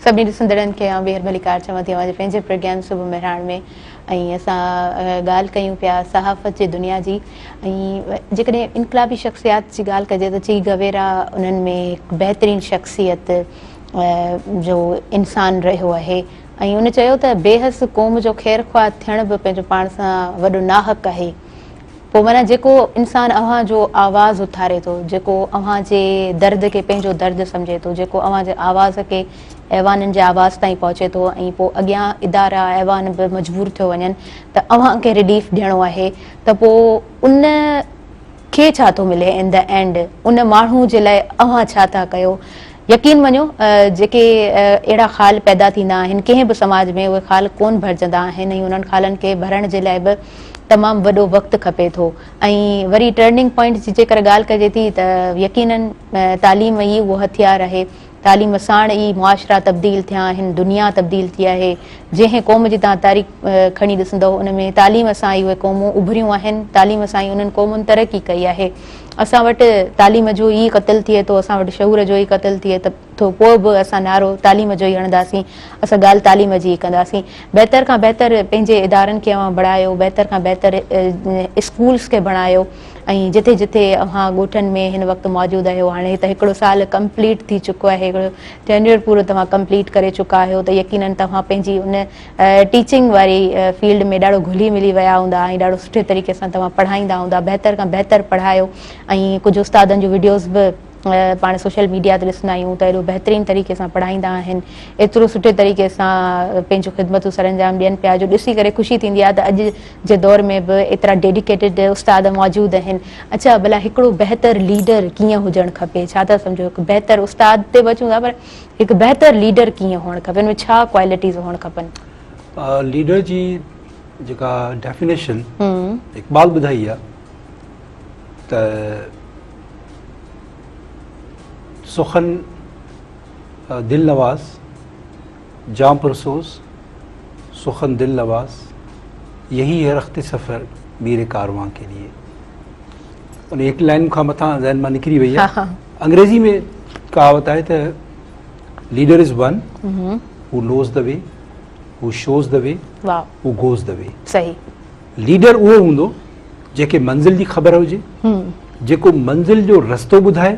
سڀني ڏسندڙن کي آئون ٻيهر ڀليڪار چوان ٿي اوهان جي پنهنجي پروگرام صبح مهراڻ ۾ ۽ اسان ڳالهه ڪيون پيا صحافت جي دنيا جي ۽ جيڪڏهن انقلابي شخصيات جي ڳالهه ڪجي ته چي گويرا انهن ۾ هڪ بهترين شخصيت جو انسان رهيو آهي ۽ هن چيو ته بيحس قوم جو خيرخواهه ٿيڻ به پنهنجو پاڻ سان وڏو ناحق آهي. پوء معنيٰ جيڪو انسان اوهان جو آواز اٿاري ٿو، جيڪو اوهان جي درد کي پنهنجو درد سمجهي ٿو، جيڪو اوهان جي آواز کي ايوانن جي آواز تائين پهچي ٿو ۽ پوء اڳيان ادارا ايوان به مجبور ٿيو وڃن ته اوهان کي رليف ڏيڻو آهي ته پوء ان کي ڇا ٿو ملي ان the and ان ماڻهو جي لاء اوهان ڇا ٿا ڪيو يقين مڃو جيڪي اهڙا خال پيدا ٿيندا آهن ڪنهن به سماج ۾ اهي خال ڪون ڀرجندا آهن ۽ انهن خالن کي ڀرڻ جي لاء به تمام وڏو وقت کپي ٿو ۽ وري ٽرننگ پوائنٽ جي جيڪر ڳالهه ڪجي ٿي ته يقينن تعليم ئي اهو هٿيار آهي تعليم ساڻ ئي معاشرا تبديل ٿيا آهن، دنيا تبديل ٿي آهي. جنهن قوم جي توهان تاريخ کڻي ڏسندؤ ان ۾ تعليم سان ئي اهي قومون اڀريون آهن، تعليم سان ئي انهن قومن ترقي ڪئي آهي. اسان وٽ تعليم جو ئي قتل ٿئي ٿو، اسان وٽ شعور جو ئي قتل ٿئي ٿو، پوء به اسان نعرو تعليم جو ئي هڻنداسين، اسان ڳالهه تعليم جي ئي ڪنداسين. بهتر کان بهتر پنهنجي ادارن کي اوهان بڻايو، بهتر کان بهتر اسڪولس کي بڻايو. ۽ جٿي جٿي اوهان ڳوٺن ۾ هن وقت موجود آهيو هاڻي ته هڪڙو سال ڪمپليٽ ٿي چڪو آهي هڪڙو ٽينيور پورو توهان ڪمپليٽ ڪري چڪا آهيو ته يقينن توهان پنهنجي ان ٽيچنگ واري فيلڊ ۾ ڏاڍو گهلي ملي ويا هوندا ۽ ڏاڍو سٺي طريقي سان توهان پڙهائيندا هوندا بهتر کان بهتر پڙهايو ۽ ڪجهه استادن جون وڊيوز به پاڻ سوشل ميڊيا تي ڏسندا آهيون ته ايڏو بهترين طريقي سان پڙهائيندا آهن ايترو سٺي طريقي سان پنهنجون خدمتون سرانجام ڏين پيا جو ڏسي ڪري خوشي ٿيندي آهي ته اڄ جي دور ۾ به ايترا ڊيڊيڪيٽيڊ استاد موجود آهن. اڇا ڀلا هڪڙو بهتر ليڊر ڪيئن هجڻ کپي؟ ڇا ٿا سمجهو هڪ بهتر استاد تي به اچون ٿا پر هڪ بهتر ليڊر ڪيئن هئڻ کپي ان ۾ ڇا ڪوالٽيز هئڻ کپن؟ ليڊر جي جيڪا ڊيفينيشن اقبال ٻڌائي آهي ته سخن دل نواز جان پرسوز سخن دل نواز يهي هي رخت سفر مير ڪاروان ڪي ليي ان هڪ لائن کان مٿان ذهن مان نڪري وئي آهي انگريزي ۾ ڪهاوت آهي ته leader is one who knows the way who shows the way who goes the way صحيح ليڊر اهو هوندو جنهن کي منزل جي خبر هجي جيڪو منزل جو رستو ٻڌائي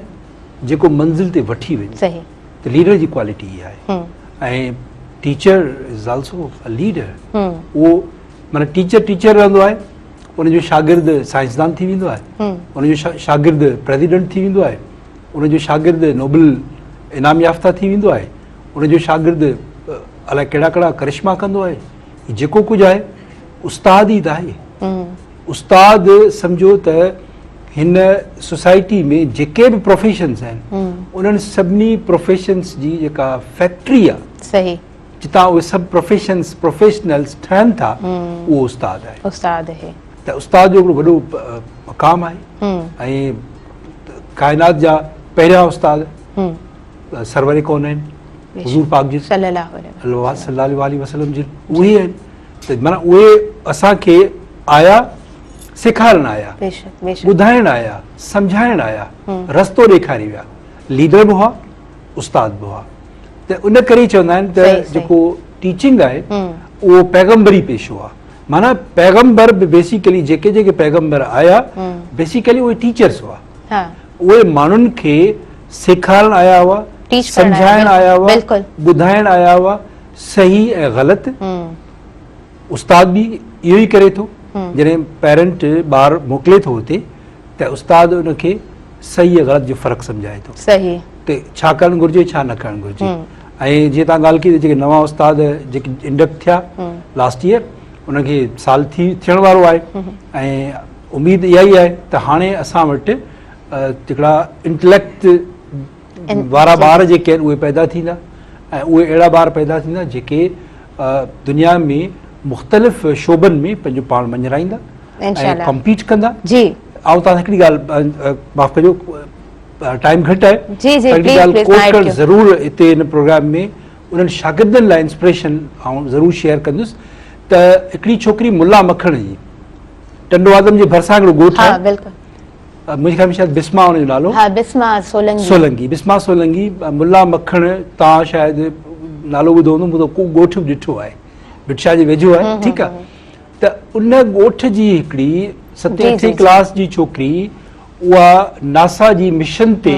جيڪو منزل تي وٺي وڃي صحيح ته ليڊر جي ڪوالٽي اها آهي ۽ teacher is also a leader اهو معنی ٽيچر ٽيچر رهندو آهي ان جو شاگرد سائنسدان ٿي ويندو آهي ان جو شاگرد پريزيڊنٽ ٿي ويندو آهي ان جو شاگرد نوبل انعام يافته ٿي ويندو آهي ان جو شاگرد الائي ڪهڙا ڪهڙا ڪرشما ڪندو آهي جيڪو ڪجهه آهي استاد ئي ته آهي استاد سمجهو ته هن سوسائٽي ۾ جيڪي به پروفيشنز آهن انهن سڀني پروفيشنز جي جيڪا فيڪٽري آهي صحيح جتان اهي سڀ پروفيشنز پروفيشنلز ٺهن ٿا اهو استاد آهي استاد آهي ته استاد جو هڪڙو وڏو مقام آهي ۽ ڪائنات جا پهريان استاد سرور ڪون آهن حضور پاڪ جن صلي الله عليه وسلم جن اهي آهن ته معنيٰ اهي اسان کي آيا سيکارڻ آيا، ٻڌائڻ آيا، سمجهائڻ آيا، رستو ڏيکاري ويا، ليڊر به هئا، استاد به هئا ته ان ڪري چوندا آهن ته جيڪو ٽيچنگ آهي اهو پيغمبري پيشو آهي معنيٰ پيغمبر به بيسيڪلي جيڪي جيڪي پيغمبر آيا بيسيڪلي اهي ٽيچرس هئا اهي ماڻهن کي سيکارڻ آيا هئا، سمجهائڻ آيا هئا، ٻڌائڻ آيا هئا صحيح ۽ غلط. استاد به اهو ئي ڪري ٿو جڏهن پيرنٽ ٻار موڪلي ٿو اتي ته استاد ان کي صحيح ۽ غلط جو فرق سمجهائي ٿو صحيح ته ڇا ڪرڻ گهرجي ڇا نه ڪرڻ گهرجي ۽ جيئن تان ڳالهه ڪئي ته جيڪي نوان استاد جيڪي انڊڪٽ ٿيا لاسٽ ايئر ان کي سال ٿي ٿيڻ وارو آهي ۽ اميد اها ئي آهي ته هاڻي اسان وٽ هڪڙا انٽليڪٽ وارا ٻار جيڪي آهن اهي پيدا ٿيندا ۽ اهي اهڙا ٻار پيدا ٿيندا جيڪي دنيا ۾ مختلف شعبن ۾ پنهنجو پاڻ مڃرائيندا ۽ ڪمپيٽ ڪندا. جي آئون توهان هڪڙي ڳالهه معاف ڪجو ٽائيم گهٽ آهي جي جي هڪڙي ڳالهه ڪوٽ ڪرڻ ضرور هتي هن پروگرام ۾ انهن شاگردن لاء انسپريشن آئون ضرور شيئر ڪندس ته هڪڙي ڇوڪري ملا مکڻ جي ٽنڊو آدم جي ڀرسان هڪڙو ڳوٺ آهي بلڪل منهنجي خيال ۾ شايد بسما ان جو نالو ها بسما سولنگي سولنگي بسما سولنگي ملا مکڻ تان شايد نالو ٻڌو هوندو مون ته ڪو ڳوٺ به ڏٺو آهي ڀٽ شاهه جي ويجهو آهي ٺيڪ آهي ته ان ڳوٺ جي هڪڙي ستين اٺين ڪلاس جي ڇوڪري اها ناسا جي مشن تي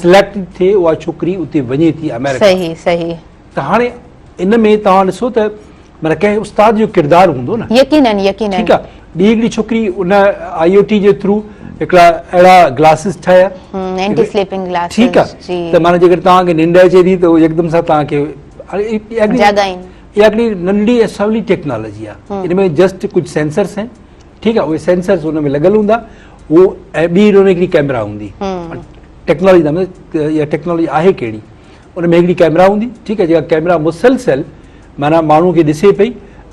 سليڪٽ ٿئي اها ڇوڪري اتي وڃي ٿي آمريڪا صحيح صحيح ته هاڻي ان ۾ توهان ڏسو ته معنيٰ ڪنهن استاد جو ڪردار هوندو نه يقينن يقينن ٺيڪ آ ٻي هڪڙي ڇوڪري ان آئي او ٽي جي ٿرو هڪڙا اهڙا گلاسز ٺاهيا اينٽي سليپنگ گلاسز ٺيڪ آ ته معنيٰ جيڪڏهن توهان کي ننڊ اچي ٿي ته يڪدم سان توهان کي جاڳائين اها هڪڙي ننڍڙي ۽ سولي ٽيڪنالاجي آ ان ۾ جسٽ ڪجهه سينسرس آهن ٺيڪ آ اهي سينسرس ان ۾ لڳل هوندا اهو ۽ ٻي ان ۾ هڪڙي ڪيمرا هوندي ٽيڪنالاجي اها ٽيڪنالاجي آهي ڪهڙي ان ۾ هڪڙي ڪيمرا هوندي ٺيڪ آ جيڪا ڪيمرا مسلسل معنيٰ ماڻهو کي ڏسي پئي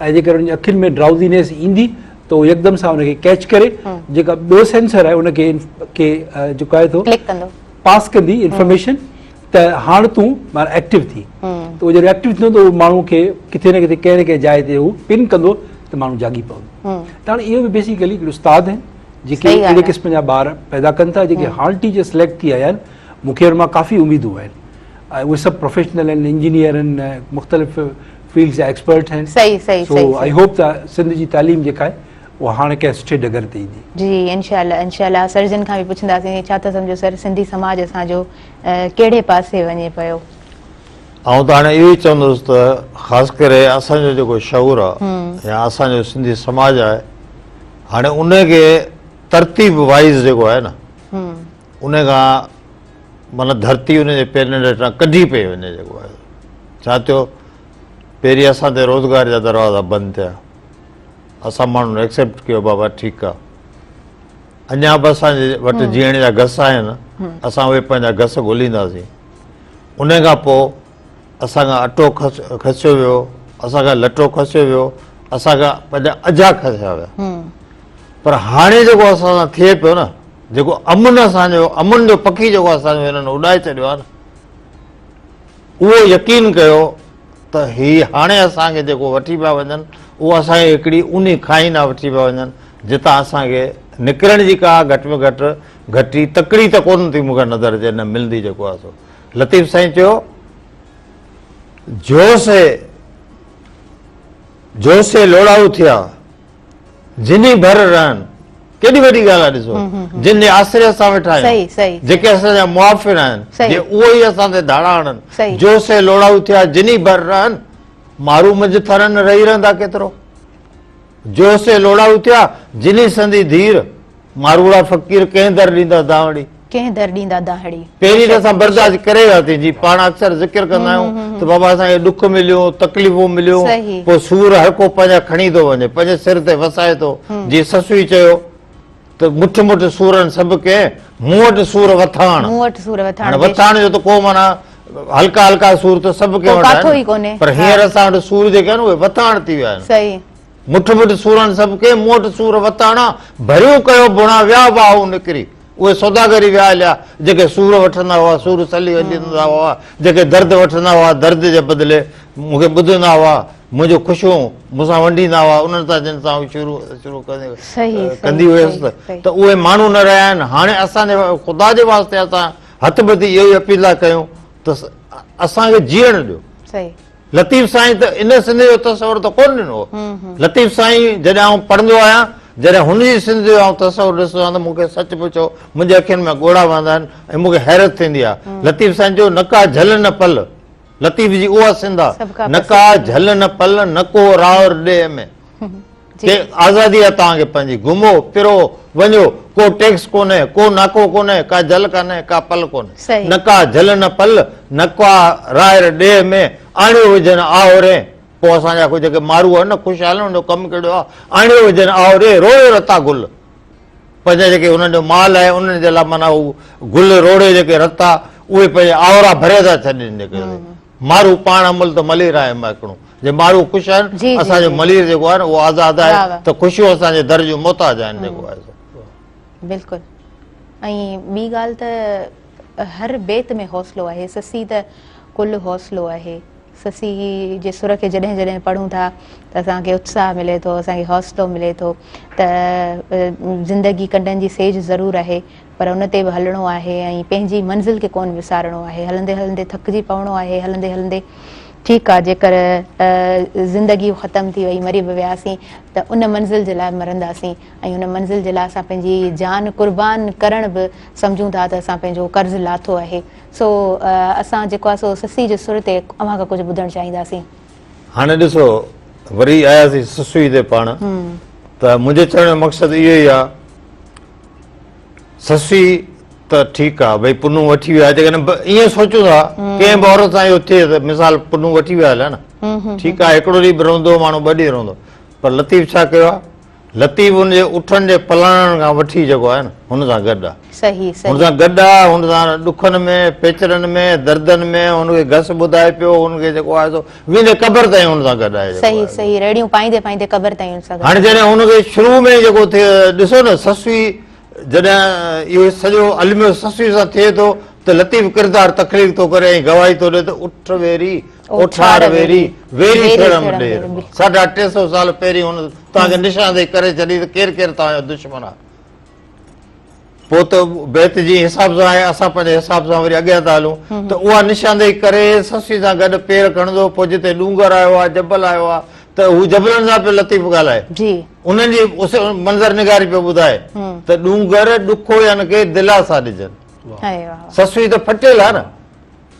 ۽ جيڪر ان جي اکين ۾ ڊرائوزينيس ايندي ته اهو يڪدم سان ان کي ڪيچ ڪري جيڪا ٻيو سينسر آهي ان کي کي جيڪو آهي ٿو پاس ڪندي انفارميشن ته هاڻ تون معنيٰ ايڪٽو ٿي ته اهو جڏهن ايڪٽو ٿيندو ته اهو ماڻهو کي ڪٿي نه ڪٿي ڪنهن نه ڪنهن جاء تي هو پن ڪندو ته ماڻهو جاڳي پوندو ته هاڻي اهو به بيسيڪلي هڪڙو استاد آهن جيڪي اهڙي قسم جا ٻار پيدا ڪن ٿا جيڪي هاڻ ٽيچر سليڪٽ ٿي آيا آهن مون کي ان مان ڪافي اميدون آهن ۽ اهي سڀ پروفيشنل آهن انجنيئر آهن مختلف فيلڊز جا ايڪسپرٽ آهن صحيح صحيح سو I hope ته سنڌ جي تعليم جيڪا آهي اها هاڻ ڪنهن سٺي ڊگر تي ايندي. جي انشاء الله انشاء الله سر جن کان به پڇنداسين ڇا ٿا سمجهو سر سنڌي سماج اسان جو ڪهڙي پاسي وڃي پيو. آئون ته هاڻي اهو ئي چوندس ته خاص ڪري اسان جو جيڪو شعور آهي يا اسان جو سنڌي سماج آهي هاڻي ان کي ترتيب وائيز جيڪو آهي نه ان کان معنيٰ ڌرتي ان جي پيرن هيٺان ڪڍي پئي وڃي جيڪو آهي ڇا ٿيو پهرين اسان تي روزگار جا دروازا بند ٿيا اسان ماڻهن ايڪسيپٽ ڪيو بابا ٺيڪ آ اڃا به اسان جي وٽ جيئڻ جا گس آهن اسان اهي پنهنجا گس ڳولينداسين ان کان پوء اسان کان اٽو کسيو ويو اسان کان لٽو کسيو ويو اسان کان پنهنجا اجها کسيا ويا پر هاڻي جيڪو اسان سان ٿئي پيو نه جيڪو امن اسان جو امن جو پکي جيڪو اسان جو هنن اڏائي ڇڏيو آهي نه اهو يقين ڪيو ته هي هاڻي اسان کي جيڪو وٺي پيا وڃن اهو اسان کي هڪڙي اونهي کاهي ڏانهن وٺي پيا وڃن جتان اسان کي نڪرڻ جي ڪا گهٽ ۾ گهٽ گهٽي تڪڙي ته ڪونه ٿي مون کي نظر اچي نه ملندي جيڪو آهي سو لطيف سائين چيو جو سي جو سي لوڙائو ٿيا جني ڀر رهن ڪيڏي وڏي ڳالهه آهي ڏسو جن جي آسري اسان ويٺا آهيون جيڪي اسان جا معافر آهن جي اهو ئي اسان تي ڌاڙا هڻن جو سي لوڙائو ٿيا جني ڀر رهن مارو منجهه ٿرن رهي رهندا ڪيترو جو سي لوڙائو ٿيا جني سندي ڌير ماروئڙا فقير ڪنهن در ڏيندا دانهڙي. ڪنهن در ڏيندا دانهڙي. پهرين ته اسان برداشت ڪري وياسين جي پاڻ اڪثر ذڪر ڪندا آهيون ته بابا اسان کي ڏک مليو تڪليفون مليون پوء سور هر ڪو پنهنجا کڻي ٿو وڃي پنهنجي سر تي وسائي ٿو جي سسئي چيو ته مٺ مٺ سورن سڀ ڪنهن مون وٽ سور وٿاڻ مون وٽ سور وٿاڻ هاڻي وٿاڻ جو ته ڪو معنيٰ هلڪا هلڪا سور ته سڀ ڪنهن وٽ آهن پر هينئر اسان وٽ سور جيڪي آهن اهي وٿاڻ ٿي ويا آهن مٺ مٺ سورن سڀ ڪي، مون وٽ سور وتاڻا، ڀريون ڪيو ڀوڻا، ويا واهو نڪري. اهي سوداگري ويا هليا، جيڪي سور وٺندا هئا، سور سلي ڏيندا هئا، جيڪي درد وٺندا هئا، درد جي بدلي مون کي ٻڌندا هئا، منهنجون خوشيون مون سان ونڊيندا هئا، انهن سان جن سان آئون شروع شروع ڪندي هيس ته اهي ماڻهو نه رهيا آهن. هاڻي اسان جي خدا جي واسطي اسان هٿ ٻڌي اهو ئي اپيل ٿا ڪيون ته اسان کي جيئڻ ڏيو. لطيف سائين ته ان سنڌ جو تصور ته ڪونه ڏنو هو. لطيف سائين جڏهن آئون پڙهندو آهيان، جڏهن هن جي سنڌ جو آئون تصور ڏسندو آهيان ته مون کي سچ پڇو منهنجي اکين ۾ ڳوڙها وهندا آهن ۽ مون کي حيرت ٿيندي آهي. لطيف سائين چيو نه ڪا جهل نه پل، لطيف جي اها سنڌ آهي، نه ڪا جهل نه پل، نه ڪو راهر ڏيهه ۾. ڪي آزادي آ توهان کي پنهنجي، گهمو، ڦرو، وڃو، ڪو ٽيڪس ڪونهي، ڪو ناڪو ڪونهي، ڪا جهل ڪانهي، ڪا پل ڪونهي. نه ڪا جهل نه پل، نه ڪا راهر ڏيهه ۾، آڻيو وجهن آهورين. پوء اسان جا جيڪي مارو آهن نه خوشحال انهن جو ڪم ڪهڙو آ، آڻيو وجهن آهورين، روڙيو رتا گل. پنهنجا جيڪي انهن جو مال آهي انهن جي لاء معنيٰ هو گل روڙي جيڪي رتا اهي پنهنجا آهورا ڀري ٿا ڇڏين جيڪي. مارو پاڻ عمل ته ملير آهي مهڪڻو. جي مارو خوش آهن، اسان جو ملير جيڪو آهي نه اهو آزاد آهي ته خوشيون اسان جي در جون محتاج آهن جيڪو آهي سو. بلڪل ۽ ٻي ڳالهه ته هر بيت ۾ حوصلو آهي، سسي ته ڪل حوصلو آهي. سسي جي سر کي جڏهن جڏهن پڙهون ٿا ته اسان کي اتساهه ملي ٿو، اسان کي حوصلو ملي ٿو ته زندگي ڪنڊن جي سيج ضرور آهي پر ان تي به هلڻو آهي ۽ پنهنجي منزل کي ڪونه وسارڻو آهي، هلندي هلندي ٿڪجي پوڻو آهي، هلندي هلندي ٺيڪ آ جيڪر زندگي ختم ٿي وئي مري به وياسين ته ان منزل جي لاء مرنداسين ۽ ان منزل جي لاء اسان پنهنجي جان قربان ڪرڻ به سمجهون ٿا ته اسان پنهنجو قرض لاٿو آهي. سو اسان جيڪو آهي سو سسئي جي سر تي اوهان کان ڪجهه ٻڌڻ چاهينداسين. هاڻي ڏسو وري آياسين سسئي تي پاڻ ته منهنجي چوڻ جو مقصد اهو ئي آهي سسئي ته ٺيڪ آهي ڀئي پنهون وٺي ويا جيڪڏهن ائين سوچون ٿا ڪنهن به عورت سان اهو ٿئي ته مثال پنهون وٺي ويا هليا نه ٺيڪ آهي هڪڙو ڏينهن به روندو ماڻهو ٻه ڏينهن روندو پر لطيف ڇا ڪيو آهي لطيف ان جي اٺن جي پلاڻن کان وٺي جيڪو آهي نه هن سان گڏ آ. صحيح صحيح. هن سان گڏ آ، هن سان ڏکن ۾، پيچرن ۾، دردن ۾ هن کي گس ٻڌائي پيو، هن کي جيڪو آهي سو ويندي قبر تائين هن سان گڏ آهي جيڪو صحيح آهي سو. صحيح ريڙهيون پائيندي پائيندي قبر تائين هن سان گڏ هاڻي آهي. جڏهن هن کي شروع ۾ جيڪو ٿئي ڏسو نه سسئي جڏهن اهو سڄو الميو سسئي سان ٿئي ٿو ته لطيف ڪردار تخليق ٿو ڪري ۽ گواهي ٿو ڏئي ته اٺ ويري اوٺار ويري، ويري ٿيڙم ڏير. ساڍا 300 سال پهرين هن توهان کي نشاندهي ڪري ڇڏي ته ڪير ڪير توهان جو دشمن آهي. پوء ته بيت جي حساب سان آهي، اسان پنهنجي حساب سان وري اڳيان ٿا هلون ته اها نشاندهي ڪري سسئي سان گڏ پير کڻندو، پوء جتي ڏونگر آيو آهي، جبل آيو آهي ته هو جبلن سان پيو لطيف ڳالهائي. انهن جي منظر نگاري پيو ٻڌائي ته ڏونگر ڏکوين کي دلاسا ڏجن. سسئي ته ڦٽيل آهي نه.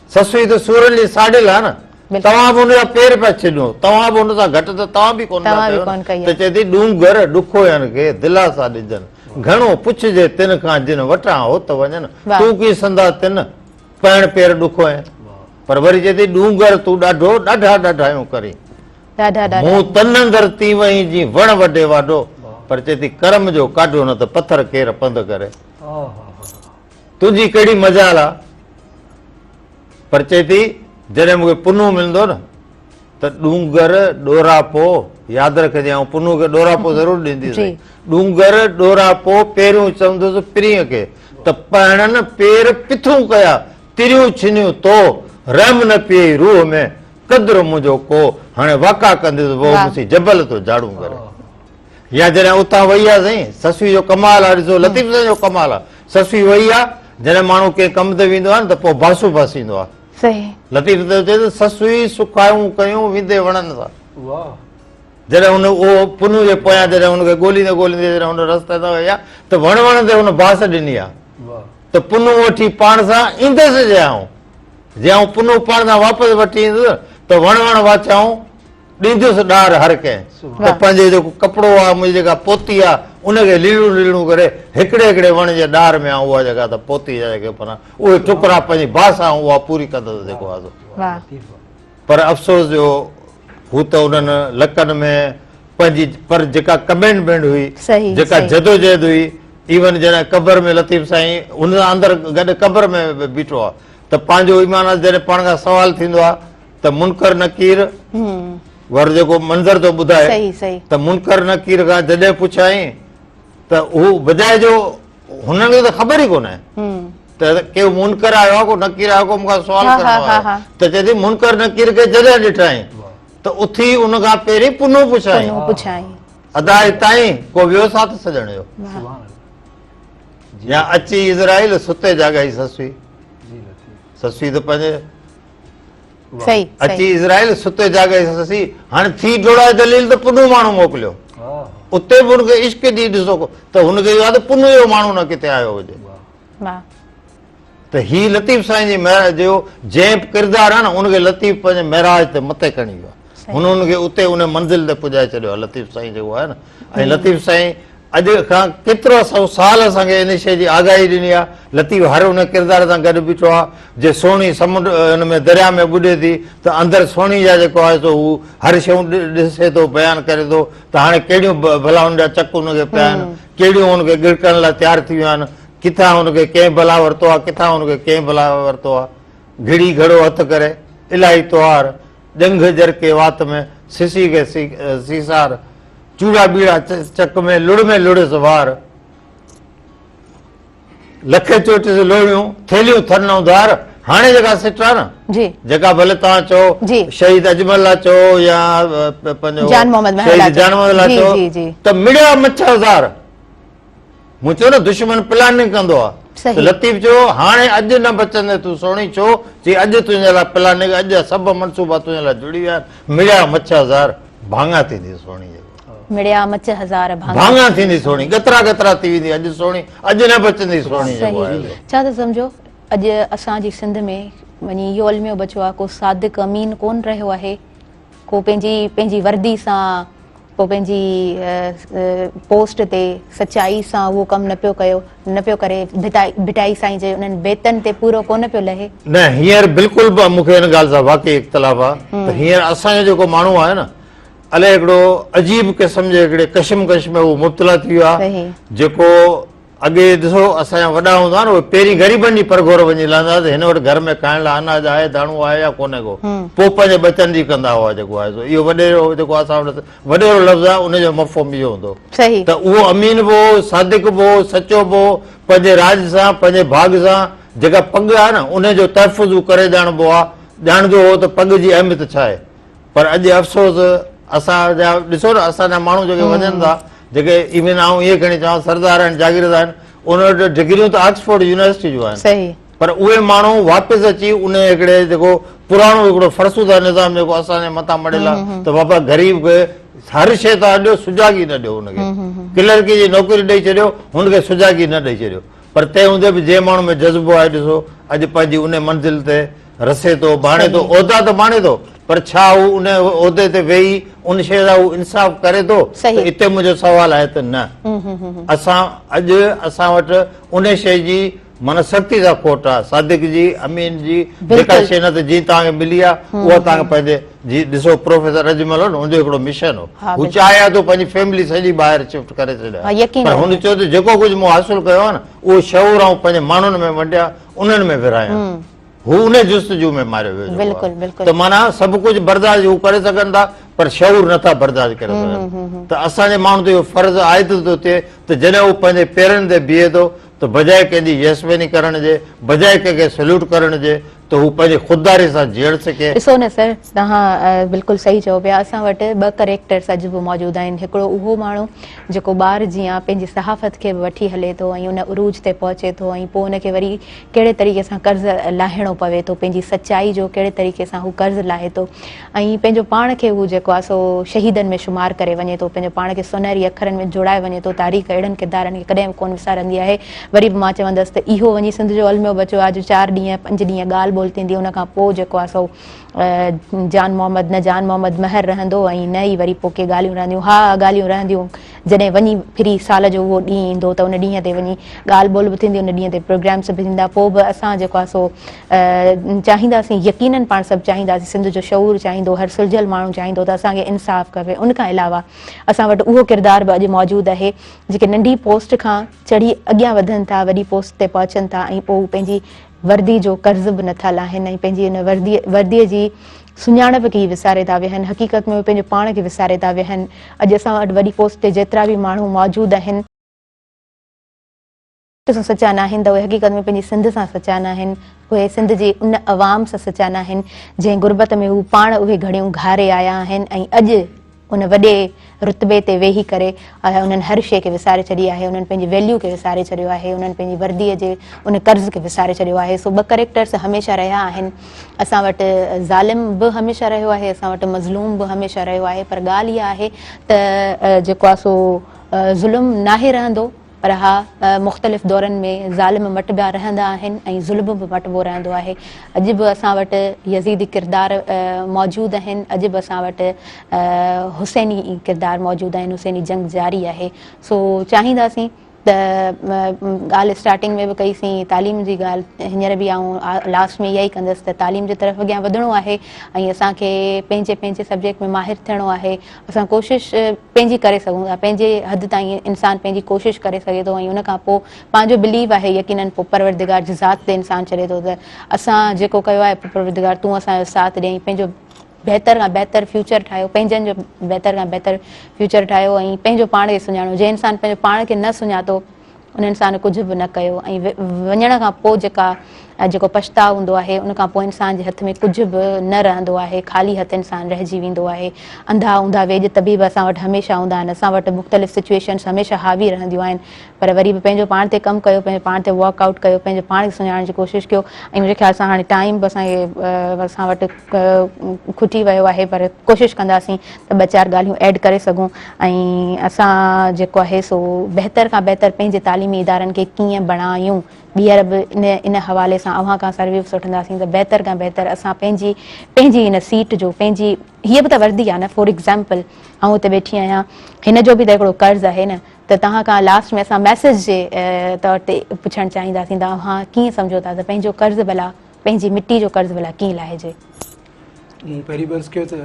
سسئي ته سورن جي ساڙيل آ نه، توهان به ان جا پير پيا ڇڏيو، توهان به ان سان گهٽ ته توهان به ڪونه ٿا ڪيو نه، ته چئي ٿي ڏونگر ڏکوين کي دلاسا ڏجن، گهڻو پڇجي تن کان جن وٽان هوت وڃن، تون ڪي سندا تن پهڻ پير ڏکوئين. پر وري چئي ٿي ڏونگر تون ڏاڍو ڏاڍا ڏاڍايون ڪرين، مون تن اندر تين وئين جين وڻ وڍي واڍو، پر چئي ٿي ڪرم جو ڪاڍو نه ته پٿر ڪير پنڌ ڪري. تنهنجي ڪهڙي مجال آ؟ پر چئي ٿي، جڏهن مون کي پنهون ملندو نه ته ڏونگر ڏوراپو ياد رکجين، آئون پنهون کي ڏوراپو ضرور ڏينديس. ڏونگر ڏوراپو پهريون چوندس پرينء کي ته پهڻن پير پٿون ڪيا، تريون ڇنيون تو، رحم نه پيئي روح ۾، قدر منهنجو ڪو، هاڻي واڪا ڪنديس وهه مون سين جبل ٿو جاڙون ڪري. يا جڏهن اتان وئي آ سائين سسئي جو ڪمال آ ڏسو لطيف سائين جو ڪمال آ سسئي وئي آ جڏهن ماڻهو ڪنهن ڪم تي ويندو آ نه ته پوء باسو باسيندو آ صحيح لطيف ته چئي ته سسئي سکايون ڪيون ويندي وڻن سان واهه جڏهن هن اهو پنهون جي پويان جڏهن هن کي ڳوليندي ڳوليندي جڏهن هن رستي تان وئي آ ته وڻ وڻ تي هن باس ڏني آ ته پنهون وٺي پاڻ سان ايندس جي آئون جي آئون پنهون پاڻ سان واپس وٺي ايندس ته وڻ وڻ واچائون ڏيندس ڏار هر ڪنهن ته پنهنجو جيڪو ڪپڙو آ، منهنجي جيڪا پوتي آ، ان کي ليڙون ليڙون ڪري هڪڙي هڪڙي وڻ جي ڏار ۾ آئون اها جيڪا ته پوتي جا جيڪي پنا اهي ٽڪرا پنهنجي باس آئون اها پوري ڪندس جيڪو آ سو. پر افسوس جو هو ته انهن لڪن ۾ پنهنجي پر جيڪا ڪمينٽمينٽ هئي، جيڪا جدوجهد هئي، ايون جڏهن قبر ۾ لطيف سائين هن سان اندر گڏ قبر ۾ بيٺو آ ته پنهنجو ايمان آ جڏهن پاڻ کان سوال ٿيندو آ ته منڪر نڪير ور جيڪو منظر ٿو ٻڌائي ته منڪر نڪير کان جڏهن پڇيائين ته هو بجاء جو هنن کي ته خبر ئي ڪونه ته ڪي منڪر آيو آهي ڪو نڪير آيو ڪو مون کان سوال ڪرڻو آهي ته چئي ٿي منڪر نڪير کي جڏهن ڏٺائين ته اٿي ان کان پهرين پنهون پڇيائين ادا هتائين ڪو ويو ساٿ سڄڻ جو يا اچي اسرائيل ستي جاڳائي سسئي سسئي ته پنهنجي صحيح اچي اسرائيل ستي جاڳائي سسي هاڻي ٿي ڊوڙائي دليل ته پنهون ماڻهو موڪليو اتي به هن کي عشق جي ڏسو ته هن کي اهو آهي ته پنهون جو ماڻهو نه ڪٿي آيو هجي ته هي لطيف سائين جي جو جنهن به ڪردار آهي نه ان کي لطيف پنهنجي معراج تي مٿي کڻي ويو آهي هن ان کي اتي ان منزل تي پڄائي ڇڏيو آهي لطيف سائين جيڪو آهي نه ۽ لطيف سائين اڄ کان ڪيترا سو سال اسان کي ان شيء جي آگاهي ڏني آهي. لطيف هر ان ڪردار سان گڏ بيٺو آهي، جي سهڻي سمنڊ ان ۾ درياء ۾ ٻڏي ٿي ته اندر سهڻي جا جيڪو آهي سو هو هر شيون ڏسي ٿو بيان ڪري ٿو ته هاڻي ڪهڙيون بلائن جا چڪ ان کي پيا آهن، ڪهڙيون ان کي ڳڙڪڻ لاء تيار ٿي ويون آهن، ڪٿان ان کي ڪنهن بلا ورتو آهي، ڪٿان ان کي ڪنهن بلا ورتو آهي. گهڙي گهڙو هٿ ڪري. الاهي توهار، ڄنگهه ڄرڪي وات ۾، سسي کي سيسار، چوڙا ٻيڙا چڪ ۾، لڙ ۾ لڙيس وار. لکين چوٽيس لوڙيون، ٿيلهيون ٿر نئون ڌار. هاڻي جيڪا سٽ آ نه، جي. جيڪا ڀلي توهان چئو جي. شهيد اجمل لا چئو يا پنهنجو جان محمد مهر لا شهيد جان محمد لا جي، چئو جي، جي. ته مڙيا مڇ هزار. مون چيو نه دشمن پلاننگ ڪندو آ. صحيح. ته لطيف چيو هاڻي اڄ نه بچندين تون سهڻي ڇو؟ چي اڄ تنهنجي لاء پلاننگ اڄ سڀ منصوبا تنهنجي لاء جڙي ويا آهن. مڙيا مڇ هزار ڀاڱا ٿيندي سهڻي جيڪو. مڙيا مچ هزار ڀاڱا ڀاڱا ٿيندي سهڻي ڳترا ڳترا ٿي ويندي اڄ سهڻي اڄ نه بچندي سهڻي جيڪو آهي صحيح ڇا ٿا سمجهو اڄ اسان جي سنڌ ۾ وڃي اهو الميو بچيو آهي ڪو صادق امين ڪون رهيو آهي ڪو پنهنجي پنهنجي وردي سان ڪو پنهنجي پوسٽ تي سچائي سان اهو ڪم نه پيو ڪيو نه پيو ڪري ڀٽائي ڀٽائي سائين جي انهن بيتن تي پورو ڪونه پيو لهي. نه هينئر بلڪل به مون کي ان ڳالهه سان واقعي اختلاف آهي ته هينئر اسان جو جيڪو ماڻهو آهي نه الائي هڪڙو عجيب قسم جي هڪڙي ڪشمڪش ۾ هو مبتلا ٿي ويو آهي جيڪو اڳي ڏسو اسان جا وڏا هوندا هئا نه اهي پهرين غريبن جي پرگهور وڃي لهندا هئا ته هن وٽ گهر ۾ کائڻ لاء اناج آهي داڻو آهي يا ڪونهي ڪو پوء پنهنجي ٻچن جي ڪندا هئا جيڪو آهي سو اهو وڏيرو جيڪو اسان وٽ وڏيرو لفظ آهي ان جو مفهوم اهو هوندو ته اهو امين به هو صادق به هو سچو به هو پنهنجي راڄ سان پنهنجي ڀاڳ سان جيڪا پڳ آهي نه ان جو تحفظ هو ڪري ڄاڻبو آهي ڄاڻندو هو ته پڳ جي اهميت ڇا آهي پر اڄ افسوس اسان جا ڏسو نه اسان جا ماڻهو جيڪي وڃن ٿا جيڪي ايون آئون ائين کڻي چوان سردار آهن جاگيردار آهن ان وٽ ڊگريون ته آڪسفورڊ يونيورسٽي جون آهن صحيح پر اهي ماڻهو واپس اچي ان هڪڙي جيڪو پراڻو هڪڙو فرسوده نظام جيڪو اسان جي مٿان مڙيل آهي ته بابا غريب کي هر شيء تان ڏيو سجاڳي نه ڏيو هن کي ڪلرڪي جي نوڪري ڏئي ڇڏيو هن کي سجاڳي نه ڏئي ڇڏيو پر تنهن هوندي به جنهن ماڻهو ۾ جذبو آهي ڏسو اڄ پنهنجي ان منزل تي رسي ٿو، ماڻي ٿو، عهدا ته ماڻي ٿو پر ڇا هو ان عهدي تي ويهي ان شيء سان هو انصاف ڪري ٿو ته اتي منهنجو سوال آهي ته نه اسان اڄ اسان وٽ ان شيء جي معنيٰ سختي سان کوٽ آهي صادق جي امين جي جيڪا شيء نه ته جي توهان کي ملي آهي اها توهان کي پنهنجي جي ڏسو پروفيسر اجمل هو نه ان جو هڪڙو مشن هو هو چاهي ها ته پنهنجي فيملي سڄي ٻاهر شفٽ ڪري ڇڏي پر هن چيو ته جيڪو ڪجهه مون حاصل ڪيو آهي نه اهو شعور آئون پنهنجي ماڻهن ۾ ونڊيان انهن ۾ ورهايان هو ان جستجو ۾ ماريو ويو جيڪو بلڪل آهي. بلڪل ته معنيٰ سڀ ڪجهه برداشت هو ڪري سگهن ٿا پر شعور نٿا برداشت ڪري سگهن ته اسان جي ماڻهن تي اهو فرض عائد ٿو ٿئي ته جڏهن هو پنهنجي پيرن تي بيهي ٿو ته بجاء ڪنهن جي يسميني ڪرڻ جي بجاء ڪنهن کي سليوٽ ڪرڻ جي ته هو پنهنجي خودداري سان جيئڻ سکي. ڏسو نه سر توهان بلڪل صحيح چئو پيا اسان وٽ ٻه ڪريڪٽرس اڄ به موجود آهن هڪڙو اهو ماڻهو جيڪو ٻار جيان پنهنجي صحافت کي به وٺي هلي ٿو ۽ ان عروج تي پهچي ٿو ۽ پوء ان کي وري ڪهڙي طريقي سان قرض لاهڻو پوي ٿو، پنهنجي سچائي جو ڪهڙي طريقي سان هو قرض لاهي ٿو ۽ پنهنجو پاڻ کي هو جيڪو آهي سو شهيدن ۾ شمار ڪري وڃي ٿو، پنهنجو پاڻ کي سونهري اکرن ۾ جوڙائي وڃي ٿو، تاريخ اهڙن ڪردارن کي ڪڏهن به ڪونه وسارندي آهي. وري به مان چوندس ته اهو وڃي سنڌ جو الميو بچيو آهي جو چار ڏينهن پنج ڏينهن ڳالهه ٻولهه ٿيندي ان کان پوء جيڪو آهي سو جان محمد نه جان محمد مهر رهندو ۽ نه ئي وري پوء ڪي ڳالهيون رهنديون. ها ڳالهيون رهنديون. جڏهن وڃي ڦري سال جو اهو ڏينهن ايندو ته ان ڏينهن تي وڃي ڳالهه ٻولهه به ٿيندي ان ڏينهن تي پروگرامس به ٿيندا پوء به اسان جيڪو آهي سو چاهينداسين يقينن پاڻ سڀ چاهينداسين سنڌ جو شعور چاهيندو هر سلجهيل ماڻهو چاهيندو ته اسان کي انصاف کپي ان کان علاوه اسان وٽ اهو ڪردار به اڄ موجود آهي جيڪي ننڍي پوسٽ کان چڙهي اڳيان وڌن ٿا وڏي پوسٽ تي پهچن ٿا ۽ پوء هو پنهنجي وردي جو قرض به نٿا لاهن ۽ پنهنجي ان وردي وردي جي سڃاڻپ کي ئي وساري ٿا ويهن، حقيقت ۾ اهي پنهنجو پاڻ کي وساري ٿا ويهن. اڄ اسان وٽ وڏي پوسٽ تي جيترا به ماڻهو موجود آهن، سان سچا ناهن ته اهي حقيقت ۾ پنهنجي سنڌ سان سچا ناهن، اهي سنڌ جي ان عوام سان سچا ناهن، جنهن غربت ۾ هو پاڻ اهي گهڙيون گهاري آيا آهن ۽ اڄ ان وڏي رتبي تي ويهي ڪري انهن هر شيء کي وساري ڇڏي آهي، انهن پنهنجي ويليو کي وساري ڇڏيو آهي، انهن پنهنجي ورديء جي ان قرض کي وساري ڇڏيو آهي. سو ٻه ڪريڪٽرس هميشه رهيا آهن. اسان وٽ ظالم به هميشه رهيو آهي، اسان وٽ مظلوم به هميشه رهيو آهي پر ڳالهه اها آهي ته جيڪو آهي سو ظلم ناهي رهندو. پر ها مختلف دورن ۾ ظالم مٽبا رهندا آهن ۽ ظلم به مٽبو رهندو آهي. اڄ به اسان وٽ يزيدي ڪردار موجود آهن، اڄ به اسان وٽ حسيني ڪردار موجود آهن، حسيني جنگ جاري آهي. سو چاهينداسين ته ڳالهه اسٽارٽنگ ۾ به ڪئي سين تعليم جي ڳالهه هينئر به آئون لاسٽ ۾ اها ئي ڪندس ته تعليم جي طرف اڳيان وڌڻو آهي ۽ اسان کي پنهنجي پنهنجي سبجيڪٽ ۾ ماهر ٿيڻو آهي اسان ڪوشش پنهنجي ڪري سگهون ٿا پنهنجي حد تائين انسان پنهنجي ڪوشش ڪري سگهي ٿو ۽ ان کان پوء پنهنجو بليو آهي يقينن پوء پروردگار جي ذات تي انسان ڇڏي ٿو ته اسان جيڪو ڪيو آهي پروردگار تون اسان جو ساٿ ڏي ۽ پنهنجو بهتر کان بهتر فيوچر ٺاهيو پنهنجن جو بهتر کان بهتر فيوچر ٺاهيو ۽ پنهنجو پاڻ کي سڃاڻو جنهن انسان پنهنجو پاڻ کي نه سڃاتو ان انسان ڪجهه به نه ڪيو ۽ وڃڻ کان پوء جيڪا جيڪو پڇتاء هوندو آهي ان کان پوء انسان جي هٿ ۾ ڪجهه به نه رهندو آهي خالي هٿ انسان رهجي ويندو آهي انڌا اونڌا ويڄ طبيب اسان وٽ هميشه هوندا آهن اسان وٽ مختلف سچويشنس هميشه حاوي رهنديون آهن پر وري به پنهنجو پاڻ تي ڪم ڪيو پنهنجو پاڻ تي ورڪ آئوٽ ڪيو پنهنجو پاڻ کي سڃاڻڻ جي ڪوشش ڪيو ۽ منهنجي خيال سان هاڻي ٽائيم به اسان کي اسان وٽ کٽي ويو آهي پر ڪوشش ڪنداسين ته ٻه چار ڳالهيون ايڊ ڪري سگهون ۽ اسان جيڪو آهي سو بهتر کان بهتر پنهنجي تعليمي ادارن کي ڪيئن بڻايون ٻيهر به ان ان حوالي سان اوهان کان سرويوز وٺنداسين ته بهتر کان بهتر اسان پنهنجي پنهنجي هن سيٽ جو پنهنجي هيء به ته وردي آهي نه فار ايگزامپل آئون هتي ويٺي آهيان هن جو به ته هڪڙو قرض آهي نه ته توهان کان لاسٽ ۾ اسان ميسيج جي طور تي پڇڻ چاهينداسين ته اوهان ڪيئن سمجهو ٿا ته پنهنجو قرض ڀلا پنهنجي مٽي جو قرض ڀلا ڪيئن لاهجي؟ مون پهرين به عرض ڪيو ته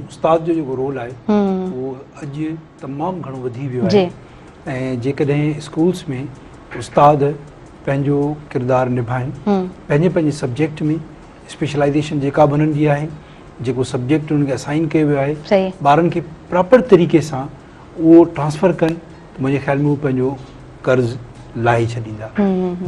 استاد جو جيڪو رول آهي اهو اڄ تمام گهڻو وڌي ويو آهي ۽ جيڪڏهن اسڪولس ۾ استاد پنهنجو ڪردار نڀائن پنهنجي پنهنجي سبجيڪٽ ۾ اسپيشلائزيشن جيڪا به انهن جي آهي جيڪو سبجيڪٽ انهن کي اسائن ڪيو ويو آهي ٻارن کي پراپر طريقي سان اهو ٽرانسفر ڪن ته منهنجي خيال ۾ هو پنهنجو قرض لاهي ڇڏيندا.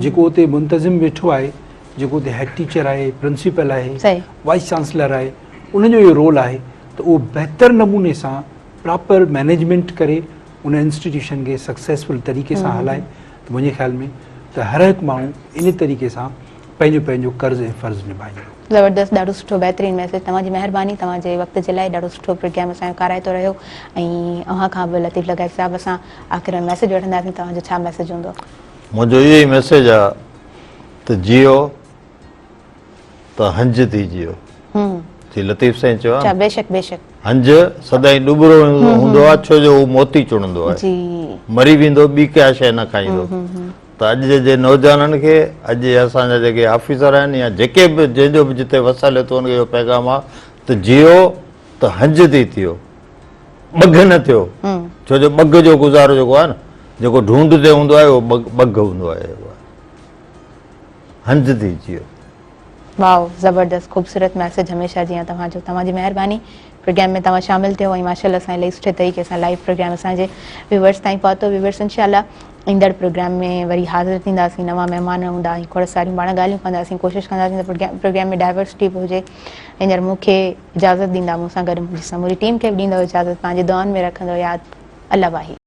جيڪو اتي منتظم ويٺو آهي، جيڪو اتي هيڊ ٽيچر آهي، پرنسپل آهي، وائيس چانسلر آهي، ان جو اهو رول آهي ته اهو بهتر نموني سان پراپر مئنيجمينٽ ڪري ان انسٽيٽيوشن کي سڪسيسفل طريقي سان هلائي ته منهنجي خيال ۾ ته هر هڪ ماڻهو ان طريقي سان پنهنجو پنهنجو قرض ۽ فرض نڀائيندو. زبردست ڏاڍو سٺو بهترين ميسيج توهان جي مهرباني توهان جي وقت جي لاء ڏاڍو سٺو پروگرام اسان جو ڪارائتو رهيو ۽ اوهان کان به لطيف لغاري صاحب اسان آخر ۾ ميسيج وٺنداسين توهان جو ڇا ميسيج هوندو. منهنجو اهو ئي ميسيج آ ته جيئو ته هنج ٿي جيئو. جي لطيف سائين چيو آ نه. بيشڪ بيشڪ. هنج سدائين ڏٻرو هوندو آ ڇو جو هو موتي چڻندو آهي. مري ويندو ٻي ڪا شيء نه کائيندو. ته اڄ جي نوجوانن کي اڄ جي اسان جا جيڪي آفيسر آهن يا جيڪي به جنهن جو به جتي وس هلي ٿو ان کي اهو پيغام آ ته جيئو ته هنج ٿي ٿيو ٻگهه نه ٿيو ڇو جو ٻگهه جو گذارو جيڪو آهي نه جيڪو ڍونڍ تي هوندو آهي اهو ٻگهه هوندو آهي هنج ٿي جيئو. واو زبردست خوبصورت ميسيج هميشه جيان توهان جو توهان جي مهرباني پروگرام ۾ توهان شامل ٿيو ۽ ماشاءالله سان الاهي سٺي طريقي سان لائيو پروگرام اسان جي ويورز تائين پهتو ويورز انشاء الله ايندڙ پروگرام ۾ وري حاضر ٿينداسين نوان مهمان هوندا ۽ کوڙ ساريون پاڻ ڳالهيون ڪنداسين ڪوشش ڪنداسين ته پروگرام ۾ ڊائيورسٽي به هجي هينئر مون کي اجازت ڏيندا مون سان گڏ منهنجي سموري ٽيم کي به ڏيندو اجازت پنهنجي دعائن ۾ رکندو ياد الله واهي.